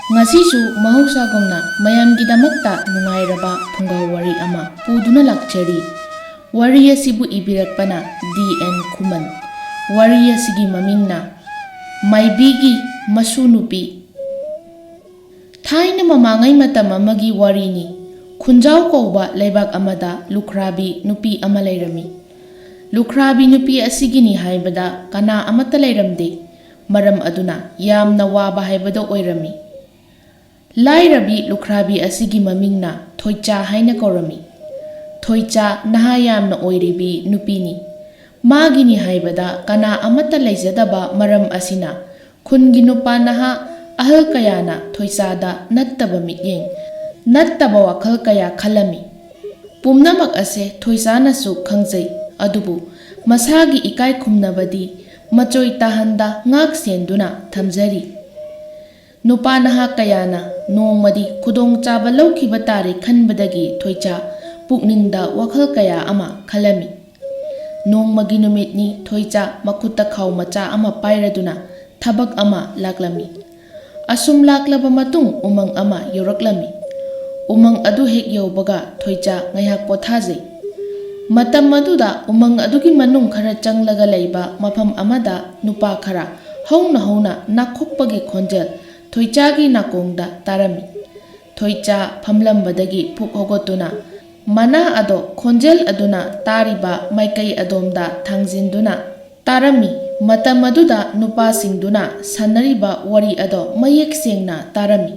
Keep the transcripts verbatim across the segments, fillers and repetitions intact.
ꯉꯁꯤꯁꯨ ꯃꯍꯧꯁꯥꯒꯨꯝꯅ ꯃꯌꯥꯝꯒꯤꯗꯃꯛꯇ ꯅꯨꯡꯉꯥꯏꯔꯕ ꯐꯨꯡꯒꯥ ꯋꯥꯔꯤ ꯑꯃ ꯄꯨꯗꯨꯅ ꯂꯥꯛꯆꯔꯤ꯫ ꯋꯥꯔꯤ ꯑꯁꯤꯕꯨ ꯏꯕꯤꯔꯛꯄꯅ ꯗꯤ ꯑꯦꯟ ꯈꯨꯃꯟ꯫ ꯋꯥꯔꯤ ꯑꯁꯤꯒꯤ ꯃꯃꯤꯡꯅ ꯃꯥꯏꯕꯤꯒꯤ ꯃꯁꯨ ꯅꯨꯄꯤ꯫ ꯊꯥꯏꯅ ꯃꯃꯥꯡꯉꯩ ꯃꯇꯝ ꯑꯃꯒꯤ ꯋꯥꯔꯤꯅꯤ꯫ ꯈꯨꯟꯖꯥꯎ ꯀꯧꯕ ꯂꯩꯕꯥꯛ ꯑꯃꯗ ꯂꯨꯈ꯭ꯔꯥꯕꯤ ꯅꯨꯄꯤ ꯑꯃ ꯂꯩꯔꯝꯃꯤ꯫ ꯂꯨꯈ꯭ꯔꯥꯕꯤ ꯅꯨꯄꯤ ꯑꯁꯤꯒꯤꯅꯤ ꯍꯥꯏꯕꯗ ꯀꯅꯥ ꯑꯃꯠꯇ ꯂꯩꯔꯝꯗꯦ꯫ ꯃꯔꯝ ꯑꯗꯨꯅ ꯌꯥꯝꯅ ꯋꯥꯕ ꯍꯥꯏꯕꯗꯣ ꯑꯣꯏꯔꯝꯃꯤ꯫ ꯂꯥꯏꯔꯕꯤ ꯂꯨꯈ꯭ꯔꯥꯕꯤ ꯑꯁꯤꯒꯤ ꯃꯃꯤꯡꯅ ꯊꯣꯏꯆꯥ ꯍꯥꯏꯅ ꯀꯧꯔꯝꯃꯤ꯫ ꯊꯣꯏꯆꯥ ꯅꯍꯥ ꯌꯥꯝꯅ ꯑꯣꯏꯔꯤꯕꯤ ꯅꯨꯄꯤꯅꯤ꯫ ꯃꯥꯒꯤꯅꯤ ꯍꯥꯏꯕꯗ ꯀꯅꯥ ꯑꯃꯠꯇ ꯂꯩꯖꯗꯕ ꯃꯔꯝ ꯑꯁꯤꯅ ꯈꯨꯟꯒꯤ ꯅꯨꯄꯥ ꯅꯍꯥ ꯑꯍꯜ ꯀꯌꯥꯅ ꯊꯣꯏꯆꯥꯗ ꯅꯠꯇꯕ ꯃꯤꯠꯌꯦꯡ, ꯅꯠꯇꯕ ꯋꯥꯈꯜ ꯀꯌꯥ ꯈꯜꯂꯝꯃꯤ꯫ ꯄꯨꯝꯅꯃꯛ ꯑꯁꯦ ꯊꯣꯏꯆꯥꯅꯁꯨ ꯈꯪꯖꯩ, ꯑꯗꯨꯕꯨ ꯃꯁꯥꯒꯤ ꯏꯀꯥꯏ ꯈꯨꯝꯅꯕꯗꯤ ꯃꯆꯣꯏ ꯇꯥꯍꯟꯗ ꯉꯥꯛ ꯁꯦꯟꯗꯨꯅ ꯊꯝꯖꯔꯤ꯫ ꯅꯨꯄꯥ ꯅꯍꯥ ꯀꯌꯥꯅ ꯅꯣꯡꯃꯗꯤ ꯈꯨꯗꯣꯡꯆꯥꯕ ꯂꯧꯈꯤꯕ ꯇꯥꯔꯦ ꯈꯟꯕꯗꯒꯤ ꯊꯣꯏꯆꯥ ꯄꯨꯛꯅꯤꯡꯗ ꯋꯥꯈꯜ ꯀꯌꯥ ꯑꯃ ꯈꯜꯂꯝꯃꯤ꯫ ꯅꯣꯡꯃꯒꯤ ꯅꯨꯃꯤꯠꯅꯤ ꯊꯣꯏꯆꯥ ꯃꯈꯨꯠꯇ ꯈꯥꯎ ꯃꯆꯥ ꯑꯃ ꯄꯥꯏꯔꯗꯨꯅ ꯊꯕꯛ ꯑꯃ ꯂꯥꯛꯂꯝꯃꯤ꯫ ꯑꯁꯨꯝ ꯂꯥꯛꯂꯕ ꯃꯇꯨꯡ ꯎꯃꯪ ꯑꯃ ꯌꯧꯔꯛꯂꯝꯃꯤ꯫ ꯎꯃꯪ ꯑꯗꯨ ꯍꯦꯛ ꯌꯧꯕꯒ ꯊꯣꯏꯆꯥ ꯉꯥꯏꯍꯥꯛ ꯄꯣꯊꯥꯖꯩ꯫ ꯃꯇꯝ ꯑꯗꯨꯗ ꯎꯃꯪ ꯑꯗꯨꯒꯤ ꯃꯅꯨꯡ ꯈꯔ ꯆꯪꯂꯒ ꯂꯩꯕ ꯃꯐꯝ ꯑꯃꯗ ꯅꯨꯄꯥ ꯈꯔ ꯍꯧꯅ ꯍꯧꯅ ꯅꯥꯈꯣꯛꯄꯒꯤ ꯈꯣꯟꯖꯦꯜ ꯊꯣꯏꯆꯥꯒꯤ ꯅꯥꯀꯣꯡꯗ ꯇꯥꯔꯝꯃꯤ꯫ ꯊꯣꯏꯆꯥ ꯐꯝꯂꯝꯕꯗꯒꯤ ꯐꯨꯛ ꯍꯧꯒꯠꯇꯨꯅ ꯃꯅꯥ ꯑꯗꯣ ꯈꯣꯟꯖꯦꯜ ꯑꯗꯨꯅ ꯇꯥꯔꯤꯕ ꯃꯥꯏꯀꯩ ꯑꯗꯣꯝꯗ ꯊꯥꯡꯖꯤꯟꯗꯨꯅ ꯇꯥꯔꯝꯃꯤ꯫ ꯃꯇꯝ ꯑꯗꯨꯗ ꯅꯨꯄꯥꯁꯤꯡꯗꯨꯅ ꯁꯥꯟꯅꯔꯤꯕ ꯋꯥꯔꯤ ꯑꯗꯣ ꯃꯌꯦꯛ ꯁꯦꯡꯅ ꯇꯥꯔꯝꯃꯤ꯫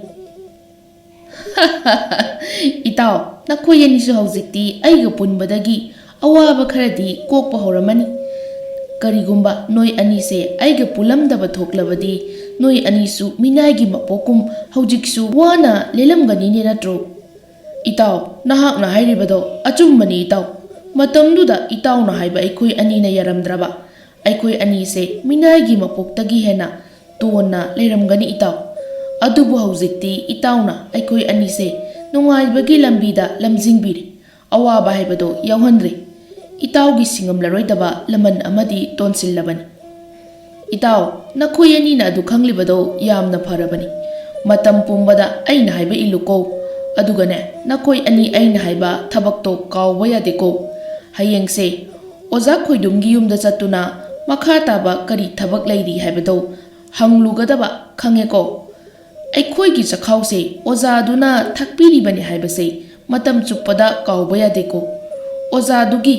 "ꯏꯇꯥꯎ, ꯅꯈꯣꯏ ꯑꯅꯤꯁꯨ ꯍꯧꯖꯤꯛꯇꯤ ꯑꯩꯒ ꯄꯨꯟꯕꯗꯒꯤ ꯑꯋꯥꯕ ꯈꯔꯗꯤ ꯀꯣꯛꯄ ꯍꯧꯔꯝꯃꯅꯤ꯫ ꯀꯔꯤꯒꯨꯝꯕ ꯅꯣꯏ ꯑꯅꯤꯁꯦ ꯑꯩꯒ ꯄꯨꯜꯂꯝꯗꯕ ꯊꯣꯛꯂꯕꯗꯤ, ꯅꯣꯏ ꯑꯅꯤꯁꯨ ꯃꯤꯅꯥꯏꯒꯤ ꯃꯄꯣꯛꯀꯨꯝ ꯍꯧꯖꯤꯛꯁꯨ ꯋꯥꯅ ꯂꯦꯜꯂꯝꯒꯅꯤꯅꯦ, ꯅꯠꯇ꯭ꯔꯣ?" "ꯏꯇꯥꯎ, ꯅꯍꯥꯛꯅ ꯍꯥꯏꯔꯤꯕꯗꯣ ꯑꯆꯨꯝꯕꯅꯤ ꯏꯇꯥꯎ꯫ ꯃꯇꯝꯗꯨꯗ ꯏꯇꯥꯎꯅ ꯍꯥꯏꯕ ꯑꯩꯈꯣꯏ ꯑꯅꯤꯅ ꯌꯥꯔꯝꯗ꯭ꯔꯕ꯫ ꯑꯩꯈꯣꯏ ꯑꯅꯤꯁꯦ ꯃꯤꯅꯥꯏꯒꯤ ꯃꯄꯣꯛꯇꯒꯤ ꯍꯦꯟꯅ ꯇꯣꯟꯅ ꯂꯩꯔꯝꯒꯅꯤ ꯏꯇꯥꯎ꯫ ꯑꯗꯨꯕꯨ ꯍꯧꯖꯤꯛꯇꯤ ꯏꯇꯥꯎꯅ ꯑꯩꯈꯣꯏ ꯑꯅꯤꯁꯦ ꯅꯨꯡꯉꯥꯏꯕꯒꯤ ꯂꯝꯕꯤꯗ ꯂꯝꯖꯤꯡꯕꯤꯔꯦ꯫ ꯑꯋꯥꯕ ꯍꯥꯏꯕꯗꯣ ꯌꯥꯎꯍꯟꯗ꯭ꯔꯦ꯫ ꯏꯇꯥꯎꯒꯤ ꯁꯤꯡꯉꯝꯂꯔꯣꯏꯗꯕ ꯂꯃꯟ ꯑꯃꯗꯤ ꯇꯣꯟꯁꯤꯜꯂꯕꯅꯤ꯫ ꯏꯇꯥꯎ, ꯅꯈꯣꯏ ꯑꯅꯤꯅ ꯑꯗꯨ ꯈꯪꯂꯤꯕꯗꯣ ꯌꯥꯝꯅ ꯐꯔꯕꯅꯤ꯫ ꯃꯇꯝ ꯄꯨꯝꯕꯗ ꯑꯩꯅ ꯍꯥꯏꯕ ꯏꯜꯂꯨꯀꯣ꯫ ꯑꯗꯨꯒꯅꯦ, ꯅꯈꯣꯏ ꯑꯅꯤ ꯑꯩꯅ ꯍꯥꯏꯕ ꯊꯕꯛꯇꯣ ꯀꯥꯎꯕ ꯌꯥꯗꯦꯀꯣ꯫ ꯍꯌꯦꯡꯁꯦ ꯑꯣꯖꯥ ꯈꯣꯏꯗꯨꯝꯒꯤ ꯌꯨꯝꯗ ꯆꯠꯇꯨꯅ ꯃꯈꯥ ꯇꯥꯕ ꯀꯔꯤ ꯊꯕꯛ ꯂꯩꯔꯤ ꯍꯥꯏꯕꯗꯣ ꯍꯪꯂꯨꯒꯗꯕ, ꯈꯪꯉꯦꯀꯣ? ꯑꯩꯈꯣꯏꯒꯤ ꯆꯈꯥꯎꯁꯦ ꯑꯣꯖꯥꯗꯨꯅ ꯊꯛꯄꯤꯔꯤꯕꯅꯤ ꯍꯥꯏꯕꯁꯦ ꯃꯇꯝ ꯆꯨꯞꯄꯗ ꯀꯥꯎꯕ ꯌꯥꯗꯦꯀꯣ꯫ ꯑꯣꯖꯥꯗꯨꯒꯤ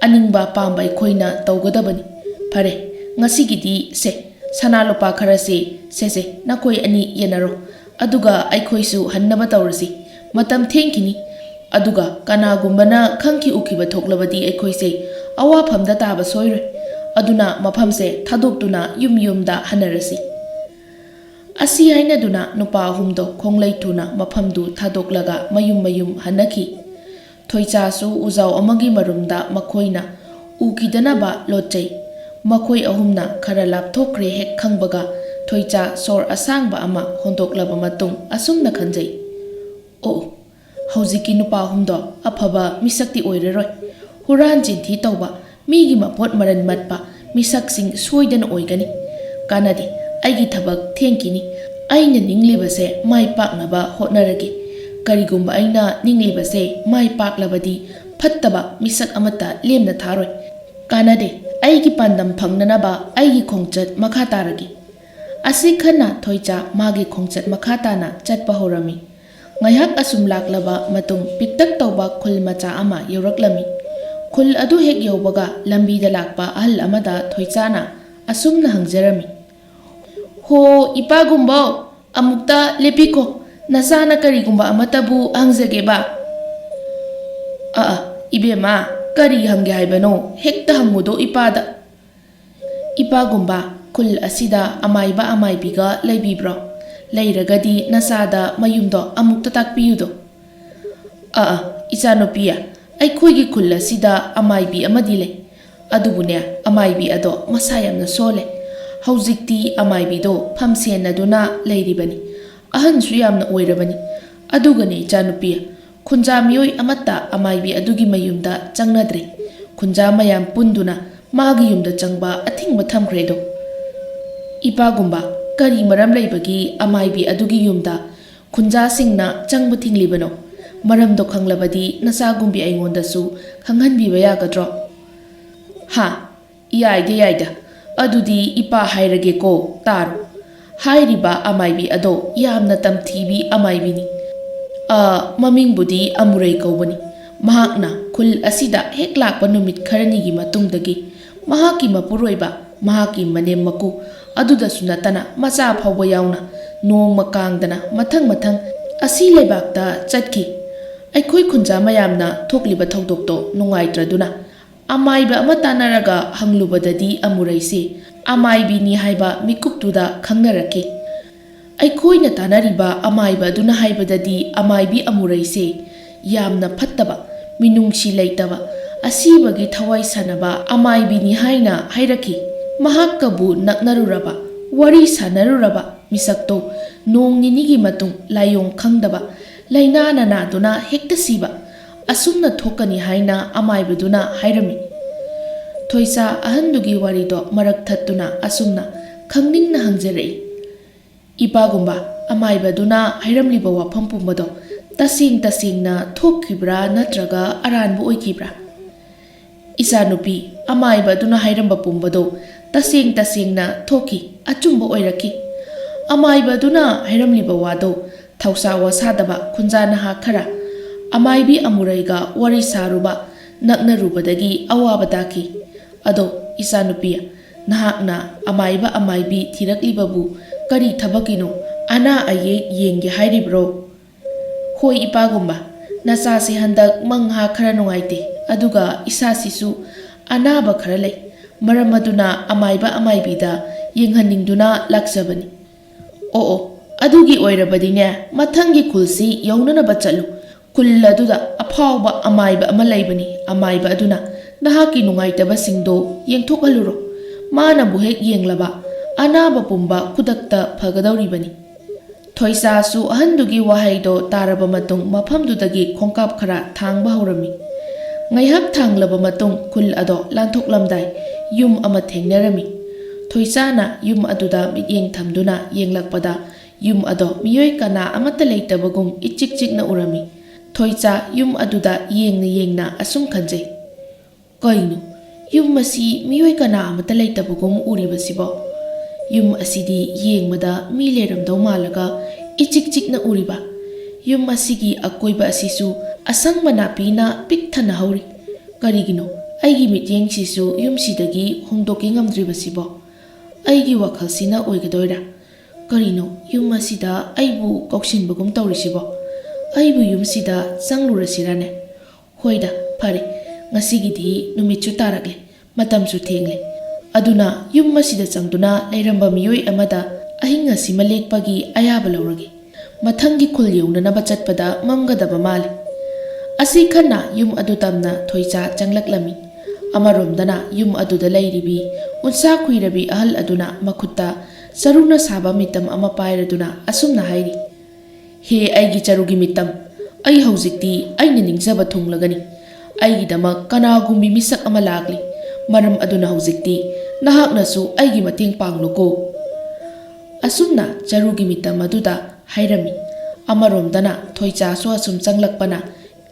ꯑꯅꯤꯡꯕ ꯑꯄꯥꯝꯕ ꯑꯩꯈꯣꯏꯅ ꯇꯧꯒꯗꯕꯅꯤ꯫ ꯐꯔꯦ, ꯉꯁꯤꯒꯤꯗꯤ ꯁꯦ, ꯁꯅꯥ ꯂꯨꯄꯥ ꯈꯔꯁꯦ, ꯁꯦ, ꯁꯦ, ꯅꯈꯣꯏ ꯑꯅꯤ ꯌꯦꯟꯅꯔꯣ, ꯑꯗꯨꯒ ꯑꯩꯈꯣꯏꯁꯨ ꯍꯟꯅꯕ ꯇꯧꯔꯁꯤ꯫ ꯃꯇꯝ ꯊꯦꯡꯈꯤꯅꯤ꯫ ꯑꯗꯨꯒ ꯀꯅꯥꯒꯨꯝꯕꯅ ꯈꯪꯈꯤ ꯎꯈꯤꯕ ꯊꯣꯛꯂꯕꯗꯤ ꯑꯩꯈꯣꯏꯁꯦ ꯑꯋꯥꯐꯝꯗ ꯇꯥꯕ ꯁꯣꯏꯔꯣꯏ꯫ ꯑꯗꯨꯅ ꯃꯐꯝꯁꯦ ꯊꯥꯗꯣꯛꯇꯨꯅ ꯌꯨꯝ ꯌꯨꯝꯗ ꯍꯟꯅꯔꯁꯤ꯫ ꯑꯁꯤ ꯍꯥꯏꯅꯗꯨꯅ ꯅꯨꯄꯥ ꯑꯍꯨꯝꯗꯣ ꯈꯣꯡꯂꯩ ꯊꯨꯅ ꯃꯐꯝꯗꯨ ꯊꯥꯗꯣꯛꯂꯒ ꯃꯌꯨꯝ ꯃꯌꯨꯝ ꯍꯟꯅꯈꯤ꯫ ꯊꯣꯏꯆꯥꯁꯨ ꯎꯖꯥꯎ ꯑꯃꯒꯤ ꯃꯔꯨꯝꯗ ꯃꯈꯣꯏꯅ ꯎꯈꯤꯗꯅꯕ ꯂꯣꯠꯆꯩ꯫ ꯃꯈꯣꯏ ꯑꯍꯨꯝꯅ ꯈꯔ ꯂꯥꯞꯊꯣꯛꯈ꯭ꯔꯦ ꯍꯦꯛ ꯈꯪꯕꯒ ꯊꯣꯏꯆꯥ ꯁꯣꯔ ꯑꯁꯥꯡꯕ ꯑꯃ ꯍꯣꯟꯗꯣꯛꯂꯕ ꯃꯇꯨꯡ ꯑꯁꯨꯝꯅ ꯈꯟꯖꯩ, "ꯑꯣ, ꯍꯧꯖꯤꯛꯀꯤ ꯅꯨꯄꯥ ꯑꯍꯨꯝꯗꯣ ꯑꯐꯕ ꯃꯤꯁꯛꯇꯤ ꯑꯣꯏꯔꯔꯣꯏ꯫ ꯍꯨꯔꯥꯟ ꯆꯤꯟꯊꯤ ꯇꯧꯕ, ꯃꯤꯒꯤ ꯃꯄꯣꯠ ꯃꯔꯟ ꯃꯠꯄ ꯃꯤꯁꯛꯁꯤꯡ ꯁꯣꯏꯗꯅ ꯑꯣꯏꯒꯅꯤ꯫ ꯀꯥꯟꯅꯗꯦ, ꯑꯩꯒꯤ ꯊꯕꯛ ꯊꯦꯡꯈꯤꯅꯤ꯫ ꯑꯩꯅ ꯅꯤꯡꯂꯤꯕꯁꯦ ꯃꯥꯏ ꯄꯥꯛꯅꯕ ꯍꯣꯠꯅꯔꯒꯦ꯫ ꯀꯔꯤꯒꯨꯝꯕ ꯑꯩꯅ ꯅꯤꯡꯂꯤꯕꯁꯦ ꯃꯥꯏ ꯄꯥꯛꯂꯕꯗꯤ ꯐꯠꯇꯕ ꯃꯤꯁꯛ ꯑꯃꯠꯇ ꯂꯦꯝꯅ ꯊꯥꯔꯣꯏ꯫ ꯀꯥꯟꯅꯗꯦ, ꯑꯩꯒꯤ ꯄꯥꯟꯗꯝ ꯐꯪꯅꯅꯕ ꯑꯩꯒꯤ ꯈꯣꯡꯆꯠ ꯃꯈꯥ ꯇꯥꯔꯒꯦ꯫" ꯑꯁꯤ ꯈꯟꯅ ꯊꯣꯏꯆꯥ ꯃꯥꯒꯤ ꯈꯣꯡꯆꯠ ꯃꯈꯥ ꯇꯥꯅ ꯆꯠꯄ ꯍꯧꯔꯝꯃꯤ꯫ ꯉꯥꯏꯍꯥꯛ ꯑꯁꯨꯝ ꯂꯥꯛꯂꯕ ꯃꯇꯨꯡ ꯄꯤꯛꯇꯛ ꯇꯧꯕ ꯈꯨꯜ ꯃꯆꯥ ꯑꯃ ꯌꯧꯔꯛꯂꯝꯃꯤ꯫ ꯈꯨꯜ ꯑꯗꯨ ꯍꯦꯛ ꯌꯧꯕꯒ ꯂꯝꯕꯤꯗ ꯂꯥꯛꯄ ꯑꯍꯜ ꯑꯃꯗ ꯊꯣꯏꯆꯥꯅ ꯑꯁꯨꯝꯅ ꯍꯪꯖꯔꯝꯃꯤ, "ꯍꯣ, ꯏꯄꯥꯒꯨꯝꯕꯧ, ꯑꯃꯨꯛꯇ ꯂꯦꯞꯄꯤꯈꯣ, ꯅꯆꯥꯅ ꯀꯔꯤꯒꯨꯝꯕ ꯑꯃꯠꯇꯕꯨ ꯍꯪꯖꯒꯦꯕ꯫" "ꯑ, ꯑ, ꯏꯕꯦꯝꯃ, ꯀꯔꯤ ꯍꯪꯒꯦ ꯍꯥꯏꯕꯅꯣ? ꯍꯦꯛꯇ ꯍꯪꯉꯨꯗꯣ ꯏꯄꯥꯗ꯫" "ꯏꯄꯥꯒꯨꯝꯕ, ꯈꯨꯜ ꯑꯁꯤꯗ ꯑꯃꯥꯏꯕ ꯑꯃꯥꯏꯕꯤꯒ ꯂꯩꯕꯤꯕ꯭ꯔꯣ? ꯂꯩꯔꯒꯗꯤ ꯅꯆꯥꯗ ꯃꯌꯨꯝꯗꯣ ꯑꯃꯨꯛꯇ ꯇꯥꯛꯄꯤꯌꯨꯗꯣ꯫" "ꯑ, ꯑ, ꯏꯆꯥꯅꯨꯄꯤ, ꯑꯩꯈꯣꯏꯒꯤ ꯈꯨꯜ ꯑꯁꯤꯗ ꯑꯃꯥꯏꯕꯤ ꯑꯃꯗꯤ ꯂꯩ꯫ ꯑꯗꯨꯕꯨꯅꯦ, ꯑꯃꯥꯏꯕꯤ ꯑꯗꯣ ꯃꯁꯥ ꯌꯥꯝꯅ ꯁꯣꯜꯂꯦ꯫ ꯍꯧꯖꯤꯛꯇꯤ ꯑꯃꯥꯏꯕꯤꯗꯣ ꯐꯝ ꯁꯦꯟꯅꯗꯨꯅ ꯂꯩꯔꯤꯕꯅꯤ꯫ ꯑꯍꯟꯁꯨ ꯌꯥꯝꯅ ꯑꯣꯏꯔꯕꯅꯤ꯫ ꯑꯗꯨꯒꯅꯦ ꯏꯆꯥꯅꯨꯄꯤ, ꯈꯨꯟꯖꯥ ꯃꯤꯑꯣꯏ ꯑꯃꯠꯇ ꯑꯃꯥꯏꯕꯤ ꯑꯗꯨꯒꯤ ꯃꯌꯨꯝꯗ ꯆꯪꯅꯗ꯭ꯔꯦ꯫ ꯈꯨꯟꯖꯥ ꯃꯌꯥꯝ ꯄꯨꯟꯗꯨꯅ ꯃꯥꯒꯤ ꯌꯨꯝꯗ ꯆꯪꯕ ꯑꯊꯤꯡꯕ ꯊꯝꯈ꯭ꯔꯦꯗꯣ꯫" "ꯏꯄꯥꯒꯨꯝꯕ, "ꯀꯔꯤ ꯃꯔꯝ ꯂꯩꯕꯒꯤ ꯑꯃꯥꯏꯕꯤ ꯑꯗꯨꯒꯤ ꯌꯨꯝꯗ ꯈꯨꯟꯖꯥꯁꯤꯡꯅ ꯆꯪꯕ ꯊꯤꯡꯂꯤꯕꯅꯣ? ꯃꯔꯝꯗꯣ ꯈꯪꯂꯕꯗꯤ ꯅꯆꯥꯒꯨꯝꯕꯤ ꯑꯩꯉꯣꯟꯗꯁꯨ ꯈꯪꯍꯟꯕꯤꯕ ꯌꯥꯒꯗ꯭ꯔꯣ?" "ꯍꯥ? ꯌꯥꯏꯗ, ꯌꯥꯏꯗ꯫ ꯑꯗꯨꯗꯤ ꯏꯄꯥ ꯍꯥꯏꯔꯒꯦꯀꯣ, ꯇꯥꯔꯣ꯫ ꯍꯥꯏꯔꯤꯕ ꯑꯃꯥꯏꯕꯤ ꯑꯗꯣ ꯌꯥꯝꯅ ꯇꯝꯊꯤꯕꯤ ꯑꯃꯥꯏꯕꯤꯅꯤ꯫ ꯑ, ꯃꯃꯤꯡꯕꯨꯗꯤ ꯑꯃꯨꯔꯩ ꯀꯧꯕꯅꯤ꯫ ꯃꯍꯥꯛꯅ ꯈꯨꯜ ꯑꯁꯤꯗ ꯍꯦꯛ ꯂꯥꯛꯄ ꯅꯨꯃꯤꯠ ꯈꯔꯅꯤꯒꯤ ꯃꯇꯨꯡꯗꯒꯤ ꯃꯍꯥꯛꯀꯤ ꯃꯄꯨꯔꯣꯏꯕ, ꯃꯍꯥꯛꯀꯤ ꯃꯅꯦꯝ ꯃꯀꯨ ꯑꯗꯨꯗꯁꯨ ꯅꯠꯇꯅ ꯃꯆꯥ ꯐꯥꯎꯕ ꯌꯥꯎꯅ ꯅꯣꯡꯃ ꯀꯥꯡꯗꯅ ꯃꯊꯪ ꯃꯊꯪ ꯑꯁꯤ ꯂꯩꯕꯥꯛꯇ ꯆꯠꯈꯤ꯫ ꯑꯩꯈꯣꯏ ꯈꯨꯟꯖꯥ ꯃꯌꯥꯝꯅ ꯊꯣꯛꯂꯤꯕ ꯊꯧꯗꯣꯛꯇꯣ ꯅꯨꯡꯉꯥꯏꯇ꯭ꯔꯗꯨꯅ ꯑꯃꯥꯏꯕ ꯑꯃ ꯇꯥꯟꯅꯔꯒ ꯍꯪꯂꯨꯕꯗꯗꯤ ꯑꯃꯨꯔꯩꯁꯦ ꯑꯃꯥꯏꯕꯤꯅꯤ ꯍꯥꯏꯕ ꯃꯤꯀꯨꯞꯇꯨꯗ ꯈꯪꯅꯔꯛꯈꯤ꯫ ꯑꯩꯈꯣꯏꯅ ꯇꯥꯟꯅꯔꯤꯕ ꯑꯃꯥꯏꯕ ꯑꯗꯨꯅ ꯍꯥꯏꯕꯗꯗꯤ ꯑꯃꯥꯏꯕꯤ ꯑꯃꯨꯔꯩꯁꯦ ꯌꯥꯝꯅ ꯐꯠꯇꯕ, ꯃꯤꯅꯨꯡꯁꯤ ꯂꯩꯇꯕ, ꯑꯁꯤꯕꯒꯤ ꯊꯋꯥꯏ ꯁꯥꯟꯅꯕ ꯑꯃꯥꯏꯕꯤꯅꯤ ꯍꯥꯏꯅ ꯍꯥꯏꯔꯛꯈꯤ꯫ ꯃꯍꯥꯛꯀꯕꯨ ꯅꯛꯅꯔꯨꯔꯕ, ꯋꯥꯔꯤ ꯁꯥꯟꯅꯔꯨꯔꯕ ꯃꯤꯁꯛꯇꯣ ꯅꯣꯡ ꯅꯤꯅꯤꯒꯤ ꯃꯇꯨꯡ ꯂꯥꯏꯑꯣꯡ ꯈꯪꯗꯕ, ꯂꯥꯏꯅꯥꯅ ꯅꯥꯗꯨꯅ ꯍꯦꯛꯇ ꯁꯤꯕ, ꯑꯁꯨꯝꯅ ꯊꯣꯛꯀꯅꯤ ꯍꯥꯏꯅ ꯑꯃꯥꯏꯕꯗꯨꯅ ꯍꯥꯏꯔꯝꯃꯤ꯫" ꯊꯣꯏꯁꯥ ꯑꯍꯟꯗꯨꯒꯤ ꯋꯥꯔꯤꯗꯣ ꯃꯔꯛ ꯊꯠꯇꯨꯅ ꯑꯁꯨꯝꯅ ꯈꯪꯅꯤꯡꯅ ꯍꯪꯖꯔꯛꯏ꯫ "ꯏꯄꯥꯒꯨꯝꯕ, ꯑꯃꯥꯏꯕꯗꯨꯅ ꯍꯥꯏꯔꯝꯂꯤꯕ ꯋꯥꯐꯝ ꯄꯨꯝꯕꯗꯣ ꯇꯁꯦꯡ ꯇꯁꯦꯡꯅ ꯊꯣꯛꯈꯤꯕ꯭ꯔꯥ ꯅꯠꯇ꯭ꯔꯒ ꯑꯔꯥꯟꯕ ꯑꯣꯏꯈꯤꯕ꯭ꯔꯥ?" "ꯏꯆꯥꯅꯨꯄꯤ, ꯑꯃꯥꯏꯕ ꯑꯗꯨꯅ ꯍꯥꯏꯔꯝꯕ ꯄꯨꯝꯕꯗꯣ ꯇꯁꯦꯡ ꯇꯁꯦꯡꯅ ꯊꯣꯛꯈꯤ, ꯑꯆꯨꯝꯕ ꯑꯣꯏꯔꯛꯈꯤ꯫ ꯑꯃꯥꯏꯕ ꯑꯗꯨꯅ ꯍꯥꯏꯔꯝꯂꯤꯕ ꯋꯥꯗꯣ ꯊꯧꯁꯥ ꯋꯥꯁꯥꯗꯕ ꯈꯨꯟꯖꯥ ꯅꯍꯥ ꯈꯔ ꯑꯃꯥꯏꯕꯤ ꯑꯃꯨꯔꯩꯒ ꯋꯥꯔꯤ ꯁꯥꯔꯨꯕ, ꯅꯛꯅꯔꯨꯕꯗꯒꯤ ꯑꯋꯥꯕ ꯇꯥꯈꯤ꯫ ꯑꯗꯣ ꯏꯆꯥꯅꯨꯄꯤ, ꯅꯍꯥꯛꯅ ꯑꯃꯥꯏꯕ ꯑꯃꯥꯏꯕꯤ ꯊꯤꯔꯛꯂꯤꯕꯕꯨ ꯀꯔꯤ ꯊꯕꯛꯀꯤꯅꯣ? ꯑꯅꯥ ꯑꯌꯦꯛ ꯌꯦꯡꯒꯦ ꯍꯥꯏꯔꯤꯕ꯭ꯔꯣ?" "ꯍꯣꯏ ꯏꯄꯥꯒꯨꯝꯕ, ꯅꯆꯥꯁꯦ ꯍꯟꯗꯛ ꯃꯪꯍꯥ ꯈꯔ ꯅꯨꯡꯉꯥꯏꯇꯦ, ꯑꯗꯨꯒ ꯏꯁꯥꯁꯤꯁꯨ ꯑꯅꯥꯕ ꯈꯔ ꯂꯩ꯫ ꯃꯔꯝ ꯑꯗꯨꯅ ꯑꯃꯥꯏꯕ ꯑꯃꯥꯏꯕꯤꯗ ꯌꯦꯡꯍꯟꯅꯤꯡꯗꯨꯅ ꯂꯥꯛꯆꯕꯅꯤ꯫" "ꯑꯣ ꯑꯣ, ꯑꯗꯨꯒꯤ ꯑꯣꯏꯔꯕꯗꯤꯅꯦ, ꯃꯊꯪꯒꯤ ꯈꯨꯜꯁꯤ ꯌꯧꯅꯅꯕ ꯆꯠꯂꯨ꯫ ꯈꯨꯜ ꯑꯗꯨꯗ ꯑꯐꯥꯎꯕ ꯑꯃꯥꯏꯕ ꯑꯃ ꯂꯩꯕꯅꯤ꯫ ꯑꯃꯥꯏꯕ ꯑꯗꯨꯅ ꯅꯍꯥꯛꯀꯤ ꯅꯨꯡꯉꯥꯏꯇꯕꯁꯤꯡꯗꯣ ꯌꯦꯡꯊꯣꯛꯍꯜꯂꯨꯔꯣ꯫ ꯃꯥꯅꯕꯨ ꯍꯦꯛ ꯌꯦꯡꯂꯕ, ꯑꯅꯥꯕ ꯄꯨꯝꯕ ꯈꯨꯗꯛꯇ ꯐꯒꯗꯧꯔꯤꯕꯅꯤ꯫" ꯊꯣꯏꯁꯥꯁꯨ ꯑꯍꯟꯗꯨꯒꯤ ꯋꯥꯍꯩꯗꯣ ꯇꯥꯔꯕ ꯃꯇꯨꯡ ꯃꯐꯝꯗꯨꯗꯒꯤ ꯈꯣꯡꯀꯥꯞ ꯈꯔ ꯊꯥꯡꯕ ꯍꯧꯔꯝꯃꯤ꯫ ꯉꯥꯏꯍꯥꯛ ꯊꯥꯡꯂꯕ ꯃꯇꯨꯡ ꯈꯨꯜ ꯑꯗꯣ ꯂꯥꯟꯊꯣꯛꯂꯝꯗꯥꯏ ꯌꯨꯝ ꯑꯃ ꯊꯦꯡꯅꯔꯝꯃꯤ꯫ ꯊꯣꯏꯆꯥꯅ ꯌꯨꯝ ꯑꯗꯨꯗ ꯃꯤꯠꯌꯦꯡ ꯊꯝꯗꯨꯅ ꯌꯦꯡꯂꯛꯄꯗ, ꯌꯨꯝ ꯑꯗꯣ ꯃꯤꯑꯣꯏ ꯀꯅꯥ ꯑꯃꯠꯇ ꯂꯩꯇꯕꯒꯨꯝ ꯏꯆꯤꯛ ꯆꯤꯛꯅ ꯎꯔꯝꯃꯤ꯫ ꯊꯣꯏꯆꯥ ꯌꯨꯝ ꯑꯗꯨꯗ ꯌꯦꯡꯅ ꯌꯦꯡꯅ ꯑꯁꯨꯝ ꯈꯟꯖꯩ, "ꯀꯩꯅꯣ, ꯌꯨꯝ ꯑꯁꯤ ꯃꯤꯑꯣꯏ ꯀꯅꯥ ꯑꯃꯠꯇ ꯂꯩꯇꯕꯒꯨꯝ ꯎꯔꯤꯕꯁꯤꯕꯣ? ꯌꯨꯝ ꯑꯁꯤꯗꯤ ꯌꯦꯡꯕꯗ ꯃꯤ ꯂꯩꯔꯝꯗꯧ ꯃꯥꯜꯂꯒ ꯏꯆꯤꯛ ꯆꯤꯛꯅ ꯎꯔꯤꯕ꯫ ꯌꯨꯝ ꯑꯁꯤꯒꯤ ꯑꯀꯣꯏꯕ ꯑꯁꯤꯁꯨ ꯑꯁꯪꯕ ꯅꯥꯄꯤꯅ ꯄꯤꯛ ꯊꯟꯅ ꯍꯧꯔꯤ꯫ ꯀꯔꯤꯒꯤꯅꯣ ꯑꯩꯒꯤ ꯃꯤꯠꯌꯦꯡꯁꯤꯁꯨ ꯌꯨꯝꯁꯤꯗꯒꯤ ꯍꯣꯡꯗꯣꯛꯀꯦ ꯉꯝꯗ꯭ꯔꯤꯕꯁꯤꯕꯣ? ꯑꯩꯒꯤ ꯋꯥꯈꯜꯁꯤꯅ ꯑꯣꯏꯒꯗꯣꯏꯔꯥ? ꯀꯔꯤꯅꯣ ꯌꯨꯝ ꯑꯁꯤꯗ ꯑꯩꯕꯨ ꯀꯧꯁꯤꯟꯕꯒꯨꯝ ꯇꯧꯔꯤꯁꯤꯕꯣ? ꯑꯩꯕꯨ ꯌꯨꯝꯁꯤꯗ ꯆꯪꯂꯨꯔꯁꯤꯔꯅꯦ? ꯍꯣꯏꯗ, ꯐꯔꯦ, ꯉꯁꯤꯒꯤꯗꯤ ꯅꯨꯃꯤꯠꯁꯨ ꯇꯥꯔꯛꯂꯦ, ꯃꯇꯝꯁꯨ ꯊꯦꯡꯂꯦ꯫ ꯑꯗꯨꯅ ꯌꯨꯝ ꯑꯁꯤꯗ ꯆꯪꯗꯨꯅ ꯂꯩꯔꯝꯕ ꯃꯤꯑꯣꯏ ꯑꯃꯗ ꯑꯍꯤꯡ ꯑꯁꯤꯃ ꯂꯦꯛꯄꯒꯤ ꯑꯌꯥꯕ ꯂꯧꯔꯒꯦ꯫ ꯃꯊꯪꯒꯤ ꯈꯨꯜ ꯌꯧꯅꯅꯕ ꯆꯠꯄꯗ ꯃꯝꯒꯗꯕ ꯃꯥꯜꯂꯤ"꯫ ꯑꯁꯤ ꯈꯟꯅ ꯌꯨꯝ ꯑꯗꯨ ꯇꯝꯅ ꯊꯣꯏꯆꯥ ꯆꯪꯂꯛꯂꯝꯃꯤ꯫ ꯑꯃꯔꯣꯝꯗꯅ ꯌꯨꯝ ꯑꯗꯨꯗ ꯂꯩꯔꯤꯕꯤ ꯎꯟꯁꯥ ꯈꯨꯏꯔꯕꯤ ꯑꯍꯜ ꯑꯗꯨꯅ ꯃꯈꯨꯠꯇ ꯆꯔꯨꯅ ꯁꯥꯕ ꯃꯤꯇꯝ ꯑꯃ ꯄꯥꯏꯔꯗꯨꯅ ꯑꯁꯨꯝꯅ ꯍꯥꯏꯔꯤ, "ꯍꯦ ꯑꯩꯒꯤ ꯆꯔꯨꯒꯤ ꯃꯤꯇꯝ, ꯑꯩ ꯍꯧꯖꯤꯛꯇꯤ ꯑꯩꯅ ꯅꯤꯡꯖꯕ ꯊꯨꯡꯂꯒꯅꯤ꯫ ꯑꯩꯒꯤꯗꯃꯛ ꯀꯅꯥꯒꯨꯝꯕꯤ ꯃꯤꯁꯛ ꯑꯃ ꯂꯥꯛꯂꯤ꯫ ꯃꯔꯝ ꯑꯗꯨꯅ ꯍꯧꯖꯤꯛꯇꯤ ꯅꯍꯥꯛꯅꯁꯨ ꯑꯩꯒꯤ ꯃꯇꯦꯡ ꯄꯥꯡꯂꯨꯀꯣ"꯫ ꯑꯁꯨꯝꯅ ꯆꯔꯨꯒꯤ ꯃꯤꯇꯝ ꯑꯗꯨꯗ ꯍꯥꯏꯔꯝꯃꯤ꯫ ꯑꯃꯔꯣꯝꯗꯅ ꯊꯣꯏꯆꯥꯁꯨ ꯑꯁꯨꯝ ꯆꯪꯂꯛꯄꯅ